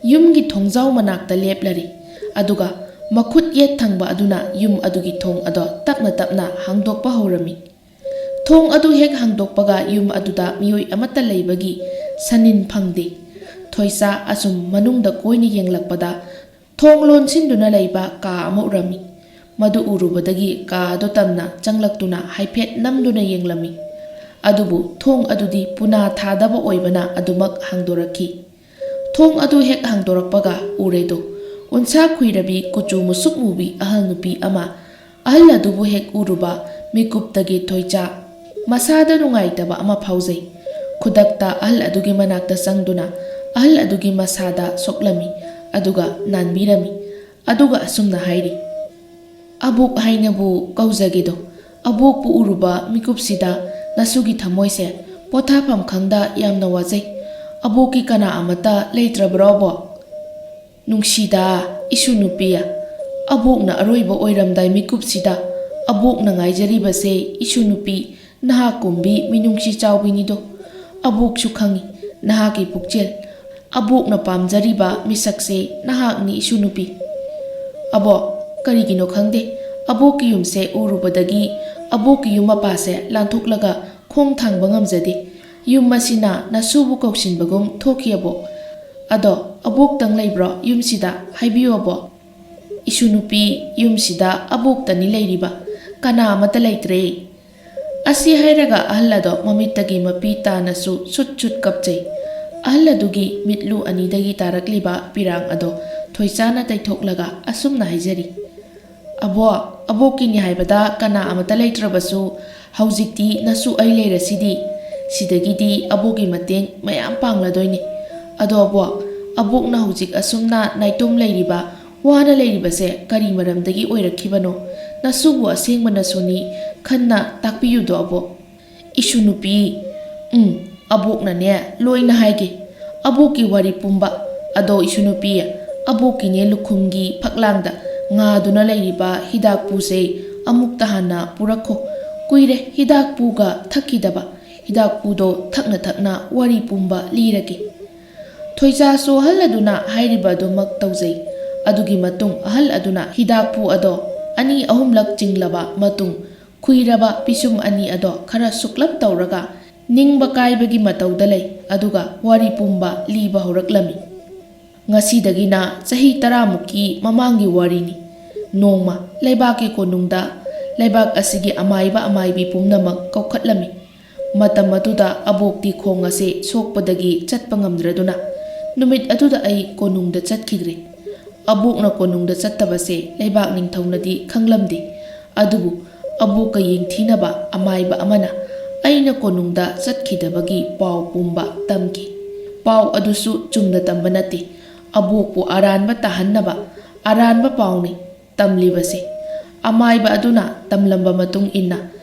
ꯌꯨꯝꯒꯤ ꯊꯣꯡꯖꯥꯎ ꯃꯅꯥꯛꯇ ꯂꯦꯞꯂꯔꯤ꯫ ꯑꯗꯨꯒ ꯃꯈꯨꯠ ꯌꯦꯠ ꯊꯪꯕ ꯑꯗꯨꯅ ꯌꯨꯝ ꯑꯗꯨꯒꯤ ꯊꯣꯡ ꯑꯗꯣ ꯇꯞꯅ ꯇꯞꯅ ꯍꯥꯡꯗꯣꯛꯄ ꯍꯧꯔꯝꯃꯤ꯫ ꯊꯣꯡ ꯑꯗꯨ ꯍꯦꯛ ꯍꯥꯡꯗꯣꯛꯄꯒ ꯌꯨꯝ ꯑꯗꯨꯗ ꯃꯤꯑꯣꯏ ꯑꯃꯠꯇ ꯂꯩꯕꯒꯤ ꯁꯅꯤꯟ ꯐꯪꯗꯦ꯫ ꯊꯣꯏꯆꯥ ꯑꯁꯨꯝ ꯃꯅꯨꯡꯗ ꯀꯣꯏꯅ ꯌꯦꯡꯂꯛꯄꯗ ꯊꯣꯡ ꯂꯣꯟꯁꯤꯟꯗꯨꯅ ꯂꯩꯕ ꯀꯥ ꯑꯃ ꯎꯔꯝꯃꯤ꯫ ꯃꯗꯨ ꯎꯔꯨꯕꯗꯒꯤ ꯀꯥ ꯑꯗꯨ ꯇꯝꯅ ꯆꯪꯂꯛꯇꯨꯅ ꯍꯥꯏꯐꯦꯠ ꯅꯝꯗꯨꯅ ꯌꯦꯡꯂꯝꯃꯤ꯫ ꯑꯗꯨꯕꯨ ꯊꯣꯡ ꯑꯗꯨꯗꯤ ꯄꯨꯅꯥ ꯊꯥꯗꯕ ꯑꯣꯏꯕꯅ ꯑꯗꯨꯃꯛ ꯍꯥꯡꯗꯣꯔꯛꯈꯤ꯫ ꯊꯣꯡ ꯑꯗꯨ ꯍꯦꯛ ꯍꯥꯡꯗꯣꯔꯛꯄꯒ ꯎꯔꯦꯗꯣ, ꯎꯟꯁꯥ ꯈꯨꯏꯔꯕꯤ ꯀꯨꯆꯨ ꯃꯨꯁꯨꯛ ꯃꯨꯕꯤ ꯑꯍꯜ ꯅꯨꯄꯤ ꯑꯃ꯫ ꯑꯍꯜ ꯑꯗꯨꯕꯨ ꯍꯦꯛ ꯎꯔꯨꯕ ꯃꯤꯀꯨꯞꯇꯒꯤ ꯊꯣꯏꯆꯥ ꯃꯁꯥꯗ ꯅꯨꯡꯉꯥꯏꯇꯕ ꯑꯃ ꯐꯥꯎꯖꯩ꯫ ꯈꯨꯗꯛꯇ ꯑꯍꯜ ꯑꯗꯨꯒꯤ ꯃꯅꯥꯛꯇ ꯆꯪꯗꯨꯅ ꯑꯍꯜ ꯑꯗꯨꯒꯤ ꯃꯁꯥꯗ ꯁꯣꯛꯂꯝꯃꯤ, ꯑꯗꯨꯒ ꯅꯥꯟꯕꯤꯔꯝꯃꯤ꯫ ꯑꯗꯨꯒ ꯑꯁꯨꯝꯅ ꯍꯥꯏꯔꯤ, "ꯑꯕꯣꯛ ꯍꯥꯏꯅꯕꯨ ꯀꯧꯖꯒꯦꯗꯣ, ꯑꯕꯣꯛꯄꯨ ꯎꯔꯨꯕ ꯃꯤꯀꯨꯞꯁꯤꯗ ꯅꯁꯨꯒꯤ ꯊꯃꯣꯏꯁꯦ ꯄꯣꯊꯥꯐꯝ ꯈꯪꯗ ꯌꯥꯝꯅ ꯋꯥꯖꯩ꯫ ꯑꯕꯣꯛꯀꯤ ꯀꯅꯥ ꯑꯃꯠꯇ ꯂꯩꯇ꯭ꯔꯕ꯭ꯔꯣ, ꯑꯕꯣꯛ?" "ꯅꯨꯡꯁꯤꯗ, ꯏꯁꯨ ꯅꯨꯄꯤ, ꯑꯕꯣꯛꯅ ꯑꯔꯣꯏꯕ ꯑꯣꯏꯔꯝꯗꯥꯏ ꯃꯤꯀꯨꯞꯁꯤꯗ ꯑꯕꯣꯛꯅ ꯉꯥꯏꯖꯔꯤꯕꯁꯦ ꯏꯁꯨ ꯅꯨꯄꯤ ꯅꯍꯥꯛ ꯀꯨꯝꯕꯤ ꯃꯤꯅꯨꯡꯁꯤ ꯆꯥꯎꯕꯤꯅꯤꯗꯣ꯫ ꯑꯕꯣꯛꯁꯨ ꯈꯪꯏ ꯅꯍꯥꯛꯀꯤ ꯄꯨꯛꯆꯦꯜ꯫ ꯑꯕꯣꯛꯅ ꯄꯥꯝꯖꯔꯤꯕ ꯃꯤꯁꯛꯁꯦ ꯅꯍꯥꯛꯅꯤ ꯏꯁꯨ ꯅꯨꯄꯤ꯫ ꯑꯕꯣꯛ, ꯀꯔꯤꯒꯤꯅꯣ ꯈꯪꯗꯦ, ꯑꯕꯣꯛꯀꯤ ꯌꯨꯝꯁꯦ ꯎꯔꯨꯕꯗꯒꯤ ꯑꯕꯣꯛꯀꯤ ꯌꯨꯝ ꯃꯄꯥꯁꯦ ꯂꯥꯟꯊꯣꯛꯂꯒ ꯈꯣꯡ ꯊꯥꯡꯕ ꯉꯝꯖꯗꯦ꯫ ꯌꯨꯝ ꯑꯁꯤꯅ ꯅꯁꯨꯕꯨ ꯀꯧꯁꯤꯟꯕꯒꯨꯝ ꯊꯣꯛꯈꯤ ꯑꯕꯣꯛ꯫ ꯑꯗꯣ ꯑꯕꯣꯛꯇꯪ ꯂꯩꯕ꯭ꯔꯣ ꯌꯨꯝꯁꯤꯗ? ꯍꯥꯏꯕꯤꯌꯨ ꯑꯕꯣꯛ꯫ ꯏꯁꯨ ꯅꯨꯄꯤ, ꯌꯨꯝꯁꯤꯗ ꯑꯕꯣꯛꯇꯅꯤ ꯂꯩꯔꯤꯕ, ꯀꯅꯥ ꯑꯃꯠꯇ ꯂꯩꯇ꯭ꯔꯦ꯫ ꯑꯁꯤ ꯍꯥꯏꯔꯒ ꯑꯍꯜ ꯑꯗꯣ ꯃꯃꯤꯠꯇꯒꯤ ꯃꯄꯤ ꯇꯥꯅꯁꯨ ꯁꯨꯠ ꯁꯨꯠ ꯀꯞꯆꯩ꯫ ꯑꯍꯜ ꯑꯗꯨꯒꯤ ꯃꯤꯠꯂꯨ ꯑꯅꯤꯗꯒꯤ ꯇꯥꯔꯛꯂꯤꯕ ꯄꯤꯔꯥꯡ ꯑꯗꯣ ꯊꯣꯏꯆꯥꯅ ꯇꯩꯊꯣꯛꯂꯒ ꯑꯁꯨꯝꯅ ꯍꯥꯏꯖꯔꯤ, "ꯑꯕꯣꯛ, ꯑꯕꯣꯛꯀꯤꯅꯤ ꯍꯥꯏꯕꯗ ꯀꯅꯥ ꯑꯃꯠꯇ ꯂꯩꯇ꯭ꯔꯕꯁꯨ ꯍꯧꯖꯤꯛꯇꯤ ꯅꯁꯨ ꯑꯩ ꯂꯩꯔꯁꯤꯗꯤ꯫ ꯁꯤꯗꯒꯤꯗꯤ ꯑꯕꯣꯛꯀꯤ ꯃꯇꯦꯡ ꯃꯌꯥꯝ ꯄꯥꯡꯂꯗꯣꯏꯅꯤ꯫ ꯑꯗꯣ ꯑꯕꯣꯛ, ꯑꯕꯣꯛꯅ ꯍꯧꯖꯤꯛ ꯑꯁꯨꯝꯅ ꯅꯥꯏꯇꯣꯝ ꯂꯩꯔꯤꯕ, ꯋꯥꯅ ꯂꯩꯔꯤꯕꯁꯦ ꯀꯔꯤ ꯃꯔꯝꯗꯒꯤ ꯑꯣꯏꯔꯛꯈꯤꯕꯅꯣ? ꯅꯁꯨꯕꯨ ꯑꯁꯦꯡꯕ ꯅꯁꯨꯅꯤ ꯈꯟꯅ ꯇꯥꯛꯄꯤꯌꯨꯗꯣ ꯑꯕꯣꯛ꯫" ꯏꯁꯨ ꯅꯨꯄꯤ, ꯎꯝ, ꯑꯕꯣꯛꯅꯅꯦ ꯂꯣꯏꯅ ꯍꯥꯏꯒꯦ꯫ ꯑꯕꯣꯛꯀꯤ ꯋꯥꯔꯤ ꯄꯨꯝꯕ꯫ ꯑꯗꯣ ꯏꯁꯨ ꯅꯨꯄꯤ, ꯑꯕꯣꯛꯀꯤꯅꯦ ꯂꯨꯈꯨꯝꯒꯤ ꯐꯛꯂꯥꯡꯗ ꯉꯥꯗꯨꯅ ꯂꯩꯔꯤꯕ ꯍꯤꯗꯥꯛꯄꯨꯁꯦ ꯑꯃꯨꯛꯇ ꯍꯥꯟꯅ ꯄꯨꯔꯛꯈꯣ꯫ ꯀꯨꯏꯔꯦ ꯍꯤꯗꯥꯛꯄꯨꯒ ꯊꯛꯈꯤꯗꯕ꯫ ꯍꯤꯗꯥꯛꯄꯨꯗꯣ ꯊꯛꯅ ꯊꯛꯅ ꯋꯥꯔꯤ ꯄꯨꯝꯕ ꯂꯤꯔꯒꯦ꯫ ꯊꯣꯏꯖꯥꯁꯨ ꯑꯍꯜ ꯑꯗꯨꯅ ꯍꯥꯏꯔꯤꯕ ꯑꯗꯨꯃꯛ ꯇꯧꯖꯩ꯫ ꯑꯗꯨꯒꯤ ꯃꯇꯨꯡ ꯑꯍꯜ ꯑꯗꯨꯅ ꯍꯤꯗꯥꯛꯄꯨ ꯑꯗꯣ ꯑꯅꯤ ꯑꯍꯨꯝꯂꯛ ꯆꯤꯡꯂꯕ ꯃꯇꯨꯡ, ꯈꯨꯏꯔꯕ ꯄꯤꯁꯨꯝ ꯑꯅꯤ ꯑꯗꯣ ꯈꯔ ꯁꯨꯛꯂꯞ ꯇꯧꯔꯒ ꯅꯤꯡꯕ ꯀꯥꯏꯕꯒꯤ ꯃꯇꯧꯗ ꯂꯩ꯫ ꯑꯗꯨꯒ ꯋꯥꯔꯤ ꯄꯨꯝꯕ ꯂꯤꯕ ꯍꯧꯔꯛꯂꯝꯃꯤ꯫ ꯉꯁꯤꯗꯒꯤꯅ ꯆꯍꯤ ꯇꯔꯥꯃꯨꯛꯀꯤ ꯃꯃꯥꯡꯒꯤ ꯋꯥꯔꯤꯅꯤ꯫ ꯅꯣꯡꯃ ꯂꯩꯕꯥꯛꯀꯤ ꯀꯣꯅꯨꯡꯗ ꯂꯩꯕꯥꯛ ꯑꯁꯤꯒꯤ ꯑꯃꯥꯏꯕ ꯑꯃꯥꯏꯕꯤ ꯄꯨꯝꯅꯃꯛ ꯀꯧꯈꯠꯂꯝꯃꯤ꯫ ꯃꯇꯝ ꯑꯗꯨꯗ ꯑꯕꯣꯛꯇꯤ ꯈꯣꯡ ꯑꯁꯦ ꯁꯣꯛꯄꯗꯒꯤ ꯆꯠꯄ ꯉꯝꯗ꯭ꯔꯗꯨꯅ ꯅꯨꯃꯤꯠ ꯑꯗꯨꯗ ꯑꯩ ꯀꯣꯅꯨꯡꯗ ꯆꯠꯈꯤꯗ꯭ꯔꯦ꯫ ꯑꯕꯣꯛꯅ ꯀꯣꯅꯨꯡꯗ ꯆꯠꯇꯕꯁꯦ ꯂꯩꯕꯥꯛ ꯅꯤꯡꯊꯧꯅꯗꯤ ꯈꯪꯂꯝꯗꯦ꯫ ꯑꯗꯨꯕꯨ ꯑꯕꯣꯛꯀ ꯌꯦꯡꯊꯤꯅꯕ ꯑꯃꯥꯏꯕ ꯑꯃꯅ ꯑꯩꯅ ꯀꯣꯅꯨꯡꯗ ꯆꯠꯈꯤꯗꯕꯒꯤ ꯄꯥꯎ ꯄꯨꯝꯕ ꯇꯝꯈꯤ꯫ ꯄꯥꯎ ꯑꯗꯨꯁꯨ ꯆꯨꯝꯅ ꯇꯝꯕ ꯅꯠꯇꯦ꯫ ꯑꯕꯣꯛꯄꯨ ꯑꯔꯥꯟꯕ ꯇꯥꯍꯟꯅꯕ ꯑꯔꯥꯟꯕ ꯄꯥꯎꯅꯤ ꯇꯝꯂꯤꯕꯁꯦ꯫ ꯑꯃꯥꯏꯕ ꯑꯗꯨꯅ ꯇꯝꯂꯝꯕ ꯃꯇꯨꯡ ꯏꯟꯅ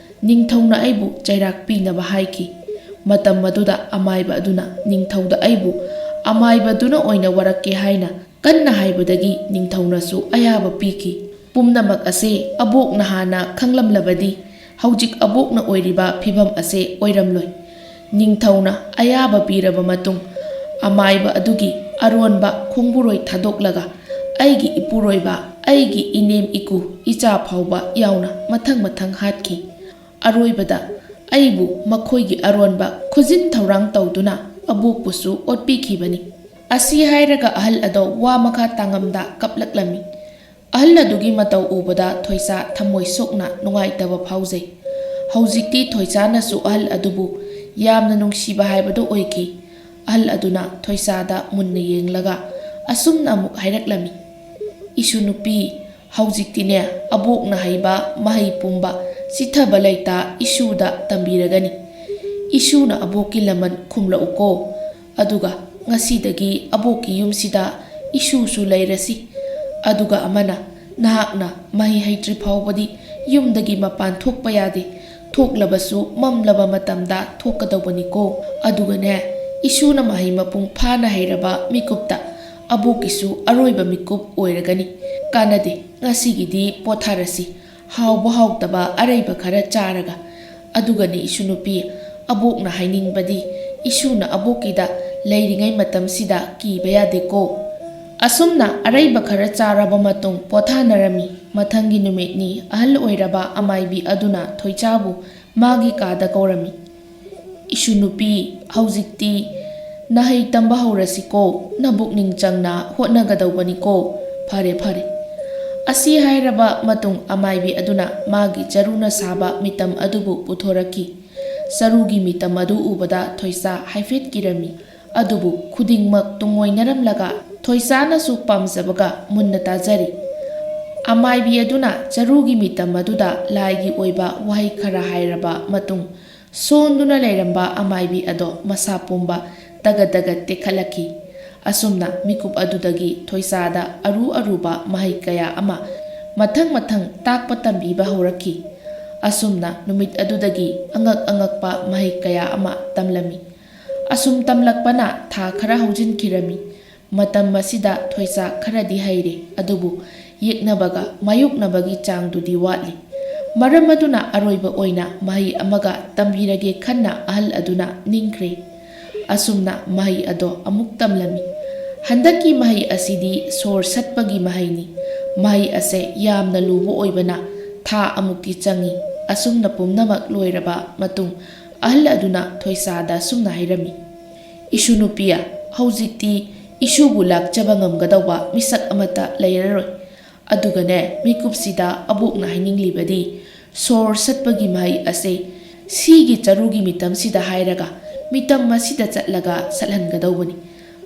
ꯅꯤꯡꯊꯧꯅ ꯑꯩꯕꯨ ꯆꯩꯔꯥꯛ ꯄꯤꯅꯕ ꯍꯥꯏꯈꯤ꯫ ꯃꯇꯝ ꯑꯗꯨꯗ ꯑꯃꯥꯏꯕ ꯑꯗꯨꯅ ꯅꯤꯡꯊꯧꯗ ꯑꯩꯕꯨ ꯑꯃꯥꯏꯕꯗꯨꯅ ꯑꯣꯏꯅ ꯋꯥꯔꯛꯀꯦ ꯍꯥꯏꯅ ꯀꯟꯅ ꯍꯥꯏꯕꯗꯒꯤ ꯅꯤꯡꯊꯧꯅꯁꯨ ꯑꯌꯥꯕ ꯄꯤꯈꯤ꯫ ꯄꯨꯝꯅꯃꯛ ꯑꯁꯤ ꯑꯕꯣꯛꯅ ꯍꯥꯟꯅ ꯈꯪꯂꯝꯂꯕꯗꯤ ꯍꯧꯖꯤꯛ ꯑꯕꯣꯛꯅ ꯑꯣꯏꯔꯤꯕ ꯐꯤꯕꯝ ꯑꯁꯤ ꯑꯣꯏꯔꯝꯂꯣꯏ꯫ ꯅꯤꯡꯊꯧꯅ ꯑꯌꯥꯕ ꯄꯤꯔꯕ ꯃꯇꯨꯡ, ꯑꯃꯥꯏꯕ ꯑꯗꯨꯒꯤ ꯑꯔꯣꯟꯕ ꯈꯣꯡꯕꯨꯔꯣꯏ ꯊꯥꯗꯣꯛꯂꯒ ꯑꯩꯒꯤ ꯏꯄꯨꯔꯣꯏꯕ, ꯑꯩꯒꯤ ꯏꯅꯦꯝ ꯏꯀꯨ, ꯏꯆꯥ ꯐꯥꯎꯕ ꯌꯥꯎꯅ ꯃꯊꯪ ꯃꯊꯪ ꯍꯥꯠꯈꯤ꯫ ꯑꯔꯣꯏꯕꯗ ꯑꯩꯕꯨ ꯃꯈꯣꯏꯒꯤ ꯑꯔꯣꯟꯕ ꯈꯨꯖꯤꯟ ꯊꯧꯔꯥꯡ ꯇꯧꯗꯨꯅ ꯑꯕꯣꯛꯄꯨꯁꯨ ꯑꯣꯠꯄꯤꯈꯤꯕꯅꯤ꯫ ꯑꯁꯤ ꯍꯥꯏꯔꯒ ꯑꯍꯜ ꯑꯗꯣ ꯋꯥ ꯃꯈꯥ ꯇꯥꯉꯝꯗ ꯀꯞꯂꯛꯂꯝꯃꯤ꯫ ꯑꯍꯜ ꯑꯗꯨꯒꯤ ꯃꯇꯧ ꯎꯕꯗ ꯊꯣꯏꯁꯥ ꯊꯃꯣꯏ ꯁꯣꯛꯅ ꯅꯨꯡꯉꯥꯏꯇꯕ ꯐꯥꯎꯖꯩ꯫ ꯍꯧꯖꯤꯛꯇꯤ ꯊꯣꯏꯁꯥꯅꯁꯨ ꯑꯍꯜ ꯑꯗꯨꯕꯨ ꯌꯥꯝꯅ ꯅꯨꯡꯁꯤꯕ ꯍꯥꯏꯕꯗꯨ ꯑꯣꯏꯈꯤ꯫ ꯑꯍꯜ ꯑꯗꯨꯅ ꯊꯣꯏꯁꯥꯗ ꯃꯨꯟꯅ ꯌꯦꯡꯂꯒ ꯑꯁꯨꯝꯅ ꯑꯃꯨꯛ ꯍꯥꯏꯔꯛꯂꯝꯃꯤ, "ꯏꯁꯨ ꯅꯨꯄꯤ, ꯍꯧꯖꯤꯛꯇꯤꯅꯦ, ꯑꯕꯣꯛꯅ ꯍꯩꯕ ꯃꯍꯩ ꯄꯨꯝꯕ ꯆꯤꯊꯕ ꯂꯩꯇ ꯏꯁꯨꯗ ꯇꯝꯕꯤꯔꯒꯅꯤ꯫ ꯏꯁꯨꯅ ꯑꯕꯣꯛꯀꯤ ꯂꯃꯟ ꯈꯨꯝꯂꯛꯎꯀꯣ꯫ ꯑꯗꯨꯒ ꯉꯁꯤꯗꯒꯤ ꯑꯕꯣꯛꯀꯤ ꯌꯨꯝꯁꯤꯗ ꯏꯁꯨꯁꯨ ꯂꯩꯔꯁꯤ꯫ ꯑꯗꯨꯒ ꯑꯃꯅ, ꯅꯍꯥꯛꯅ ꯃꯍꯩ ꯍꯩꯇ꯭ꯔꯤ ꯐꯥꯎꯕꯗꯤ ꯌꯨꯝꯗꯒꯤ ꯃꯄꯥꯟ ꯊꯣꯛꯄ ꯌꯥꯗꯦ꯫ ꯊꯣꯛꯂꯕꯁꯨ ꯃꯝꯂꯕ ꯃꯇꯝꯗ ꯊꯣꯛꯀꯗꯧꯕꯅꯤꯀꯣ꯫ ꯑꯗꯨꯒꯅꯦ, ꯏꯁꯨꯅ ꯃꯍꯩ ꯃꯄꯨꯡ ꯐꯥꯅ ꯍꯩꯔꯕ ꯃꯤꯀꯨꯞꯇ ꯑꯕꯣꯛꯀꯤꯁꯨ ꯑꯔꯣꯏꯕ ꯃꯤꯀꯨꯞ ꯑꯣꯏꯔꯒꯅꯤ꯫ ꯀꯥꯟꯅꯗꯦ, ꯉꯁꯤꯒꯤꯗꯤ ꯄꯣꯊꯥꯔꯁꯤ, ꯍꯥꯎꯕ ꯍꯥꯎꯇꯕ ꯑꯔꯩꯕ ꯈꯔ ꯆꯥꯔꯒ꯫ ꯑꯗꯨꯒꯅꯤ ꯏꯁꯨ ꯅꯨꯄꯤ, ꯑꯕꯣꯛꯅ ꯍꯥꯏꯅꯤꯡꯕꯗꯤ ꯏꯁꯨꯅ ꯑꯕꯣꯛꯀꯤꯗ ꯂꯩꯔꯤꯉꯩ ꯃꯇꯝꯁꯤꯗ ꯀꯤꯕ ꯌꯥꯗꯦꯀꯣ"꯫ ꯑꯁꯨꯝꯅ ꯑꯔꯩꯕ ꯈꯔ ꯆꯥꯔꯕ ꯃꯇꯨꯡ ꯄꯣꯊꯥꯅꯔꯝꯃꯤ꯫ ꯃꯊꯪꯒꯤ ꯅꯨꯃꯤꯠꯅꯤ, ꯑꯍꯜ ꯑꯣꯏꯔꯕ ꯑꯃꯥꯏꯕꯤ ꯑꯗꯨꯅ ꯊꯣꯏꯆꯥꯕꯨ ꯃꯥꯒꯤ ꯀꯥꯗ ꯀꯧꯔꯝꯃꯤ꯫ "ꯏꯁꯨ ꯅꯨꯄꯤ, ꯍꯧꯖꯤꯛꯇꯤ ꯅꯍꯩ ꯇꯝꯕ ꯍꯧꯔꯁꯤꯀꯣ, ꯅꯕꯨꯛꯅꯤꯡ ꯆꯪꯅ ꯍꯣꯠꯅꯒꯗꯧꯕꯅꯤꯀꯣ"꯫ "ꯐꯔꯦ, ꯐꯔꯦ"꯫ ꯑꯁꯤ ꯍꯥꯏꯔꯕ ꯃꯇꯨꯡ ꯑꯃꯥꯏꯕꯤ ꯑꯗꯨꯅ ꯃꯥꯒꯤ ꯆꯔꯨꯅ ꯁꯥꯕ ꯃꯤꯇꯝ ꯑꯗꯨꯕꯨ ꯄꯨꯊꯣꯔꯛꯈꯤ꯫ ꯆꯔꯨꯒꯤ ꯃꯤꯇꯝ ꯑꯗꯨ ꯎꯕꯗ ꯊꯣꯏꯁꯥ ꯍꯥꯏꯐꯦꯠ ꯀꯤꯔꯝꯃꯤ꯫ ꯑꯗꯨꯕꯨ ꯈꯨꯗꯤꯡꯃꯛ ꯇꯨꯡꯑꯣꯏꯅꯔꯝꯂꯒ ꯊꯣꯏꯁꯥꯅꯁꯨ ꯄꯥꯝꯖꯕꯒ ꯃꯨꯟꯅ ꯇꯥꯖꯔꯤ꯫ ꯑꯃꯥꯏꯕꯤ ꯑꯗꯨꯅ ꯆꯔꯨꯒꯤ ꯃꯤꯇꯝ ꯑꯗꯨꯗ ꯂꯥꯏꯒꯤ ꯑꯣꯏꯕ ꯋꯥꯍꯩ ꯈꯔ ꯍꯥꯏꯔꯕ ꯃꯇꯨꯡ, ꯁꯣꯟꯗꯨꯅ ꯂꯩꯔꯝꯕ ꯑꯃꯥꯏꯕꯤ ꯑꯗꯣ ꯃꯁꯥ ꯄꯨꯝꯕ ꯇꯒꯠ ꯇꯒꯠ ꯇꯦꯛꯈꯠꯂꯛꯈꯤ꯫ ꯑꯁꯨꯝꯅ ꯃꯤꯀꯨꯞ ꯑꯗꯨꯗꯒꯤ ꯊꯣꯏꯁꯥꯗ ꯑꯔꯨ ꯑꯔꯨꯕ ꯃꯍꯩ ꯀꯌꯥ ꯑꯃ ꯃꯊꯪ ꯃꯊꯪ ꯇꯥꯛꯄ ꯇꯝꯕꯤꯕ ꯍꯧꯔꯛꯈꯤ꯫ ꯑꯁꯨꯝꯅ ꯅꯨꯃꯤꯠ ꯑꯗꯨꯗꯒꯤ ꯑꯉꯛ ꯑꯉꯛꯄ ꯃꯍꯩ ꯀꯌꯥ ꯑꯃ ꯇꯝꯂꯝꯃꯤ꯫ ꯑꯁꯨꯝ ꯇꯝꯂꯛꯄꯅ ꯊꯥ ꯈꯔ ꯍꯧꯖꯤꯟꯈꯤꯔꯝꯃꯤ꯫ ꯃꯇꯝ ꯑꯁꯤꯗ ꯊꯣꯏꯁꯥ ꯈꯔꯗꯤ ꯍꯩꯔꯦ, ꯑꯗꯨꯕꯨ ꯌꯦꯛꯅꯕꯒ ꯃꯥꯌꯣꯛꯅꯕꯒꯤ ꯆꯥꯡꯗꯨꯗꯤ ꯋꯥꯠꯂꯤ꯫ ꯃꯔꯝ ꯑꯗꯨꯅ ꯑꯔꯣꯏꯕ ꯑꯣꯏꯅ ꯃꯍꯩ ꯑꯃꯒ ꯇꯝꯕꯤꯔꯒꯦ ꯈꯟꯅ ꯑꯍꯜ ꯑꯗꯨꯅ ꯅꯤꯡꯈ꯭ꯔꯦ꯫ ꯑꯁꯨꯝꯅ ꯃꯍꯩ ꯑꯗꯣ ꯑꯃꯨꯛ ꯇꯝꯂꯝꯃꯤ꯫ ꯍꯟꯗꯛꯀꯤ ꯃꯍꯩ ꯑꯁꯤꯗꯤ ꯁꯣꯔ ꯁꯠꯄꯒꯤ ꯃꯍꯩꯅꯤ꯫ ꯃꯍꯩ ꯑꯁꯦ ꯌꯥꯝꯅ ꯂꯨꯕ ꯑꯣꯏꯕꯅ ꯊꯥ ꯑꯃꯨꯛꯇꯤ ꯆꯪꯏ꯫ ꯑꯁꯨꯝꯅ ꯄꯨꯝꯅꯃꯛ ꯂꯣꯏꯔꯕ ꯃꯇꯨꯡ ꯑꯍꯜ ꯑꯗꯨꯅ ꯊꯣꯏꯁꯥꯗ ꯑꯁꯨꯝꯅ ꯍꯥꯏꯔꯝꯃꯤ, "ꯏꯁꯨ ꯅꯨꯄꯤꯌꯥ, ꯍꯧꯖꯤꯛꯇꯤ ꯏꯁꯨꯕꯨ ꯂꯥꯛꯆꯕ ꯉꯝꯒꯗꯧꯕ ꯃꯤꯁꯛ ꯑꯃꯠꯇ ꯂꯩꯔꯔꯣꯏ꯫ ꯑꯗꯨꯒꯅꯦ, ꯃꯤꯀꯨꯞꯁꯤꯗ ꯑꯕꯣꯛꯅ ꯍꯥꯏꯅꯤꯡꯂꯤꯕꯗꯤ ꯁꯣꯔ ꯁꯠꯄꯒꯤ ꯃꯍꯩ ꯑꯁꯦ ꯁꯤꯒꯤ ꯆꯔꯨꯒꯤ ꯃꯤꯇꯝꯁꯤꯗ ꯍꯥꯏꯔꯒ ꯃꯤꯇꯝ ꯑꯁꯤꯗ ꯆꯠꯂꯒ ꯁꯠꯍꯟꯒꯗꯧꯕꯅꯤ꯫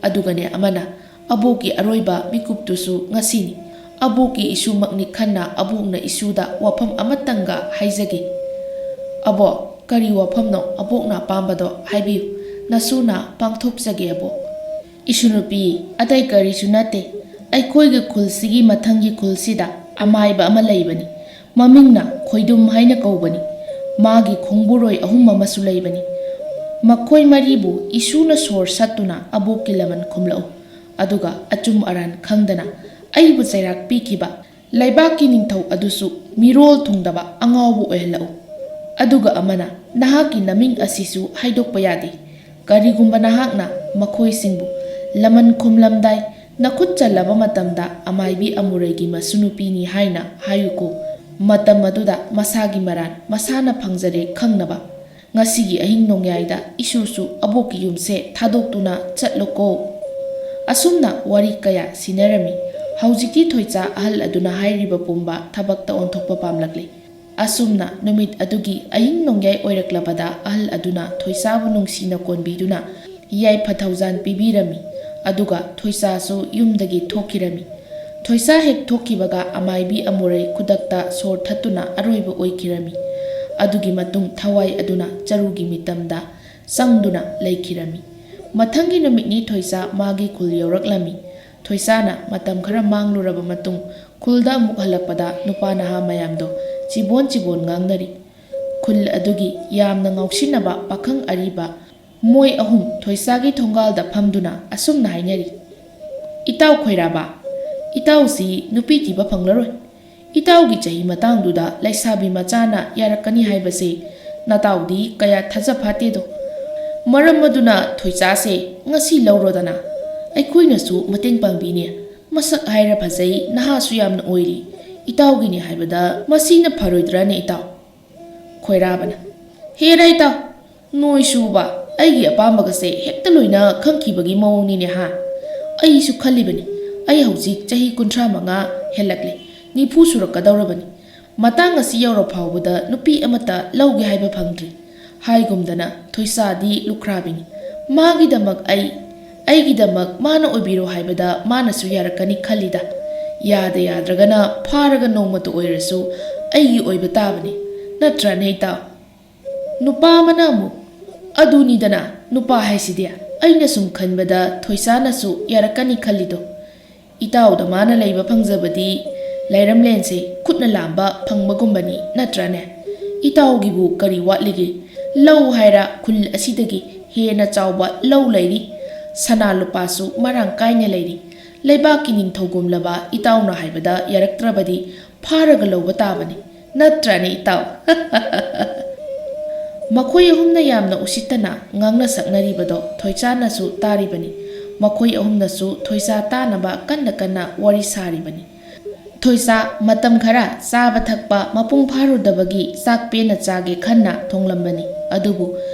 ꯑꯗꯨꯒꯅꯦ ꯑꯃꯅ, ꯑꯕꯣꯛꯀꯤ ꯑꯔꯣꯏꯕ ꯃꯤꯀꯨꯞꯇꯨꯁꯨ ꯉꯁꯤꯅꯤ꯫ ꯑꯕꯣꯛꯀꯤ ꯏꯁꯨꯃꯛꯅꯤ ꯈꯟꯅ ꯑꯕꯣꯛꯅ ꯏꯁꯨꯗ ꯋꯥꯐꯝ ꯑꯃꯇꯪꯒ ꯍꯥꯏꯖꯒꯦ꯫ ꯑꯕꯣꯛ, ꯀꯔꯤ ꯋꯥꯐꯝꯅꯣ? ꯑꯕꯣꯛꯅ ꯑꯄꯥꯝꯕꯗꯣ ꯍꯥꯏꯕꯤꯌꯨ꯫ ꯅꯁꯨꯅ ꯄꯥꯡꯊꯣꯛꯆꯒꯦ ꯑꯕꯣꯛ"꯫ "ꯏꯁꯨ ꯅꯨꯄꯤ, ꯑꯇꯩ ꯀꯔꯤꯁꯨ ꯅꯠꯇꯦ꯫ ꯑꯩꯈꯣꯏꯒꯤ ꯈꯨꯜꯁꯤꯒꯤ ꯃꯊꯪꯒꯤ ꯈꯨꯜꯁꯤꯗ ꯑꯃꯥꯏꯕ ꯑꯃ ꯂꯩꯕꯅꯤ꯫ ꯃꯃꯤꯡꯅ ꯈꯣꯏꯗꯨꯝ ꯍꯥꯏꯅ ꯀꯧꯕꯅꯤ꯫ ꯃꯥꯒꯤ ꯈꯣꯡꯕꯨꯔꯣꯏ ꯑꯍꯨꯝ ꯑꯃꯁꯨ ꯂꯩꯕꯅꯤ꯫ ꯃꯈꯣꯏ ꯃꯔꯤꯕꯨ ꯏꯁꯨꯅ ꯁꯣꯔ ꯁꯠꯇꯨꯅ ꯑꯕꯣꯛꯀꯤ ꯂꯃꯟ ꯈꯨꯝꯂꯛꯎ꯫ ꯑꯗꯨꯒ ꯑꯆꯨꯝ ꯑꯔꯥꯟ ꯈꯪꯗꯅ ꯑꯩꯕꯨ ꯆꯩꯔꯥꯛ ꯄꯤꯈꯤꯕ ꯂꯩꯕꯥꯛꯀꯤ ꯅꯤꯡꯊꯧ ꯑꯗꯨꯁꯨ ꯃꯤꯔꯣꯜ ꯊꯨꯡꯗꯕ ꯑꯉꯥꯎꯕ ꯑꯣꯏꯍꯜꯂꯛꯎ꯫ ꯑꯗꯨꯒ ꯑꯃꯅ, ꯅꯍꯥꯛꯀꯤ ꯅꯃꯤꯡ ꯑꯁꯤꯁꯨ ꯍꯥꯏꯗꯣꯛꯄ ꯌꯥꯗꯦ꯫ ꯀꯔꯤꯒꯨꯝꯕ ꯅꯍꯥꯛꯅ ꯃꯈꯣꯏꯁꯤꯡꯕꯨ ꯂꯃꯟ ꯈꯨꯝꯂꯝꯗꯥꯏ ꯅꯈꯨꯠ ꯆꯜꯂꯕ ꯃꯇꯝꯗ ꯑꯃꯥꯏꯕꯤ ꯑꯃꯨꯔꯩꯒꯤ ꯃꯁꯨꯅꯨꯄꯤꯅꯤ ꯍꯥꯏꯅ ꯍꯥꯏꯌꯨꯀꯣ꯫ ꯃꯇꯝ ꯑꯗꯨꯗ ꯃꯁꯥꯒꯤ ꯃꯔꯥꯟ ꯃꯁꯥꯅ ꯐꯪꯖꯔꯦ ꯈꯪꯅꯕ꯫ ꯉꯁꯤꯒꯤ ꯑꯍꯤꯡ ꯅꯣꯡꯌꯥꯏꯗ ꯏꯁꯨꯁꯨ ꯑꯕꯣꯛꯀꯤ ꯌꯨꯝꯁꯦ ꯊꯥꯗꯣꯛꯇꯨꯅ ꯆꯠꯂꯣꯀꯣ"꯫ ꯑꯁꯨꯝꯅ ꯋꯥꯔꯤ ꯀꯌꯥ ꯁꯤꯟꯅꯔꯝꯃꯤ꯫ ꯍꯧꯖꯤꯛꯇꯤ ꯊꯣꯏꯆꯥ ꯑꯍꯜ ꯑꯗꯨꯅ ꯍꯥꯏꯔꯤꯕ ꯄꯨꯝꯕ ꯊꯕꯛꯇ ꯑꯣꯟꯊꯣꯛꯄ ꯄꯥꯝꯂꯛꯂꯦ꯫ ꯑꯁꯨꯝꯅ ꯅꯨꯃꯤꯠ ꯑꯗꯨꯒꯤ ꯑꯍꯤꯡ ꯅꯣꯡꯌꯥꯏ ꯑꯣꯏꯔꯛꯂꯕꯗ ꯑꯍꯜ ꯑꯗꯨꯅ ꯊꯣꯏꯆꯥꯕꯨ ꯅꯨꯡꯁꯤꯅ ꯀꯣꯟꯕꯤꯗꯨꯅ ꯌꯥꯏꯐ ꯊꯧꯖꯥꯟ ꯄꯤꯕꯤꯔꯝꯃꯤ꯫ ꯑꯗꯨꯒ ꯊꯣꯏꯆꯥꯁꯨ ꯌꯨꯝꯗꯒꯤ ꯊꯣꯛꯈꯤꯔꯝꯃꯤ꯫ ꯊꯣꯏꯆꯥ ꯍꯦꯛ ꯊꯣꯛꯈꯤꯕꯒ ꯑꯃꯥꯏꯕꯤ ꯑꯃꯨꯔꯩ ꯈꯨꯗꯛꯇ ꯁꯣꯔ ꯊꯠꯇꯨꯅ ꯑꯔꯣꯏꯕ ꯑꯣꯏꯈꯤꯔꯝꯃꯤ꯫ ꯑꯗꯨꯒꯤ ꯃꯇꯨꯡ ꯊꯋꯥꯏ ꯑꯗꯨꯅ ꯆꯔꯨꯒꯤ ꯃꯤꯇꯝꯗ ꯆꯪꯗꯨꯅ ꯂꯩꯈꯤꯔꯝꯃꯤ꯫ ꯃꯊꯪꯒꯤ ꯅꯨꯃꯤꯠꯅꯤ ꯊꯣꯏꯆꯥ ꯃꯥꯒꯤ ꯈꯨꯜ ꯌꯧꯔꯛꯂꯝꯃꯤ꯫ ꯊꯣꯏꯆꯥꯅ ꯃꯇꯝ ꯈꯔ ꯃꯥꯡꯂꯨꯔꯕ ꯃꯇꯨꯡ ꯈꯨꯜꯗ ꯑꯃꯨꯛ ꯍꯜꯂꯛꯄꯗ ꯅꯨꯄꯥ ꯅꯍꯥ ꯃꯌꯥꯝꯗꯣ ꯆꯤꯕꯣꯟ ꯆꯤꯕꯣꯟ ꯉꯥꯡꯅꯔꯤ꯫ ꯈꯨꯜ ꯑꯗꯨꯒꯤ ꯌꯥꯝꯅ ꯉꯥꯎꯁꯤꯟꯅꯕ ꯄꯥꯈꯪ ꯑꯔꯤꯕ ꯃꯣꯏ ꯑꯍꯨꯝ ꯊꯣꯏꯁꯥꯒꯤ ꯊꯣꯡꯒꯥꯜꯗ ꯐꯝꯗꯨꯅ ꯑꯁꯨꯝꯅ ꯍꯥꯏꯅꯔꯤ, "ꯏꯇꯥꯎ ꯈꯣꯏꯔꯥꯕ, "ꯏꯇꯥꯎꯁꯤ ꯅꯨꯄꯤ ꯊꯤꯕ ꯐꯪꯂꯔꯣꯏ꯫ ꯏꯇꯥꯎꯒꯤ ꯆꯍꯤ ꯃꯇꯥꯡꯗꯨꯗ ꯂꯩꯁꯥꯕꯤ ꯃꯆꯥꯅ ꯌꯥꯔꯛꯀꯅꯤ ꯍꯥꯏꯕꯁꯦ ꯅꯇꯥꯎꯗꯤ ꯀꯌꯥ ꯊꯥꯖ ꯐꯥꯠꯇꯦꯗꯣ꯫ ꯃꯔꯝ ꯑꯗꯨꯅ ꯊꯣꯏꯆꯥꯁꯦ ꯉꯁꯤ ꯂꯧꯔꯣꯗꯅ꯫ ꯑꯩꯈꯣꯏꯅꯁꯨ ꯃꯇꯦꯡ ꯄꯥꯡꯕꯤꯅꯦ꯫ ꯃꯁꯛ ꯍꯥꯏꯔ ꯐꯖꯩ, ꯅꯍꯥꯁꯨ ꯌꯥꯝꯅ ꯑꯣꯏꯔꯤ꯫ ꯏꯇꯥꯎꯒꯤꯅꯦ ꯍꯥꯏꯕꯗ ꯃꯁꯤꯅ ꯐꯔꯣꯏꯗ꯭ꯔꯅꯦ ꯏꯇꯥꯎ?" ꯈꯣꯏꯔꯥꯕꯅ, "ꯍꯦꯔꯥ ꯏꯇꯥꯎ, ꯅꯣꯏꯁꯨꯕ ꯑꯩꯒꯤ ꯑꯄꯥꯝꯕꯒꯁꯦ ꯍꯦꯛꯇ ꯂꯣꯏꯅ ꯈꯪꯈꯤꯕꯒꯤ ꯃꯑꯣꯡꯅꯤꯅꯦ ꯍꯥ? ꯑꯩꯁꯨ ꯈꯜꯂꯤꯕꯅꯤ, ꯑꯩ ꯍꯧꯖꯤꯛ ꯆꯍꯤ ꯀꯨꯟꯊ꯭ꯔꯥ ꯃꯉꯥ ꯍꯦꯜꯂꯛꯂꯦ, ꯅꯤꯐꯨ ꯁꯨꯔꯛꯀꯗꯧꯔꯕꯅꯤ꯫ ꯃꯇꯥꯡ ꯑꯁꯤ ꯌꯧꯔ ꯐꯥꯎꯕꯗ ꯅꯨꯄꯤ ꯑꯃꯠꯇ ꯂꯧꯒꯦ ꯍꯥꯏꯕ ꯐꯪꯗ꯭ꯔꯤ꯫" ꯍꯥꯏꯒꯨꯝꯗꯅ ꯊꯣꯏꯁꯥꯗꯤ ꯂꯨꯈ꯭ꯔꯥꯕꯤꯅꯤ꯫ "ꯃꯥꯒꯤꯗꯃꯛ ꯑꯩ, ꯑꯩꯒꯤꯗꯃꯛ ꯃꯥꯅ ꯑꯣꯏꯕꯤꯔꯣ ꯍꯥꯏꯕꯗ ꯃꯥꯅꯁꯨ ꯌꯥꯔꯛꯀꯅꯤ ꯈꯜꯂꯤꯗ꯫ ꯌꯥꯗ ꯌꯥꯗ꯭ꯔꯒꯅ ꯐꯥꯔꯒ ꯅꯣꯡꯃꯇ ꯑꯣꯏꯔꯁꯨ ꯑꯩꯒꯤ ꯑꯣꯏꯕ ꯇꯥꯕꯅꯤ꯫ ꯅꯠꯇ꯭ꯔꯅꯦ ꯏꯇꯥꯎ?" ꯅꯨꯄꯥ ꯑꯃꯅ ꯑꯃꯨꯛ, "ꯑꯗꯨꯅꯤꯗꯅ ꯅꯨꯄꯥ ꯍꯥꯏꯁꯤꯗꯤ꯫ ꯑꯩꯅ ꯁꯨꯝ ꯈꯟꯕꯗ ꯊꯣꯏꯁꯥꯅꯁꯨ ꯌꯥꯔꯛꯀꯅꯤ ꯈꯜꯂꯤꯗꯣ꯫ ꯏꯇꯥꯎꯗ ꯃꯥꯅ ꯂꯩꯕ ꯐꯪꯖꯕꯗꯤ ꯂꯩꯔꯝꯂꯦꯟꯁꯦ ꯈꯨꯠꯅ ꯂꯥꯝꯕ ꯐꯪꯕꯒꯨꯝꯕꯅꯤ, ꯅꯠꯇ꯭ꯔꯅꯦ? ꯏꯇꯥꯎꯒꯤꯕꯨ ꯀꯔꯤ ꯋꯥꯠꯂꯤꯒꯦ? ꯂꯧ ꯍꯥꯏꯔ ꯈꯨꯜ ꯑꯁꯤꯗꯒꯤ ꯍꯦꯟꯅ ꯆꯥꯎꯕ ꯂꯧ ꯂꯩꯔꯤ꯫ ꯁꯅꯥ ꯂꯨꯄꯥꯁꯨ ꯃꯔꯥꯡ ꯀꯥꯏꯅ ꯂꯩꯔꯤ꯫ ꯂꯩꯕꯥꯛꯀꯤ ꯅꯤꯡꯊꯧꯒꯨꯝꯂꯕ ꯏꯇꯥꯎꯅ ꯍꯥꯏꯕꯗ ꯌꯥꯔꯛꯇ꯭ꯔꯕꯗꯤ ꯐꯥꯔꯒ ꯂꯧꯕ ꯇꯥꯕꯅꯤ, ꯅꯠꯇ꯭ꯔꯅꯦ ꯏꯇꯥꯎ?" ꯃꯈꯣꯏ ꯑꯍꯨꯝꯅ ꯌꯥꯝꯅ ꯎꯁꯤꯠꯇꯅ ꯉꯥꯡꯅ ꯁꯛꯅꯔꯤꯕꯗꯣ ꯊꯣꯏꯆꯥꯅꯁꯨ ꯇꯥꯔꯤꯕꯅꯤ꯫ ꯃꯈꯣꯏ ꯑꯍꯨꯝꯅꯁꯨ ꯊꯣꯏꯆꯥ ꯇꯥꯅꯕ ꯀꯟꯅ ꯀꯟꯅ ꯋꯥꯔꯤ ꯁꯥꯔꯤꯕꯅꯤ꯫ ꯊꯣꯏꯆꯥ ꯃꯇꯝ ꯈꯔ ꯆꯥꯕ ꯊꯛꯄ ꯃꯄꯨꯡ ꯐꯥꯔꯨꯗꯕꯒꯤ ꯆꯥꯛ ꯄꯦꯟꯅ ꯆꯥꯒꯦ ꯈꯟꯅ ꯊꯣꯡꯂꯝꯕꯅꯤ꯫ ꯑꯗꯨꯕꯨ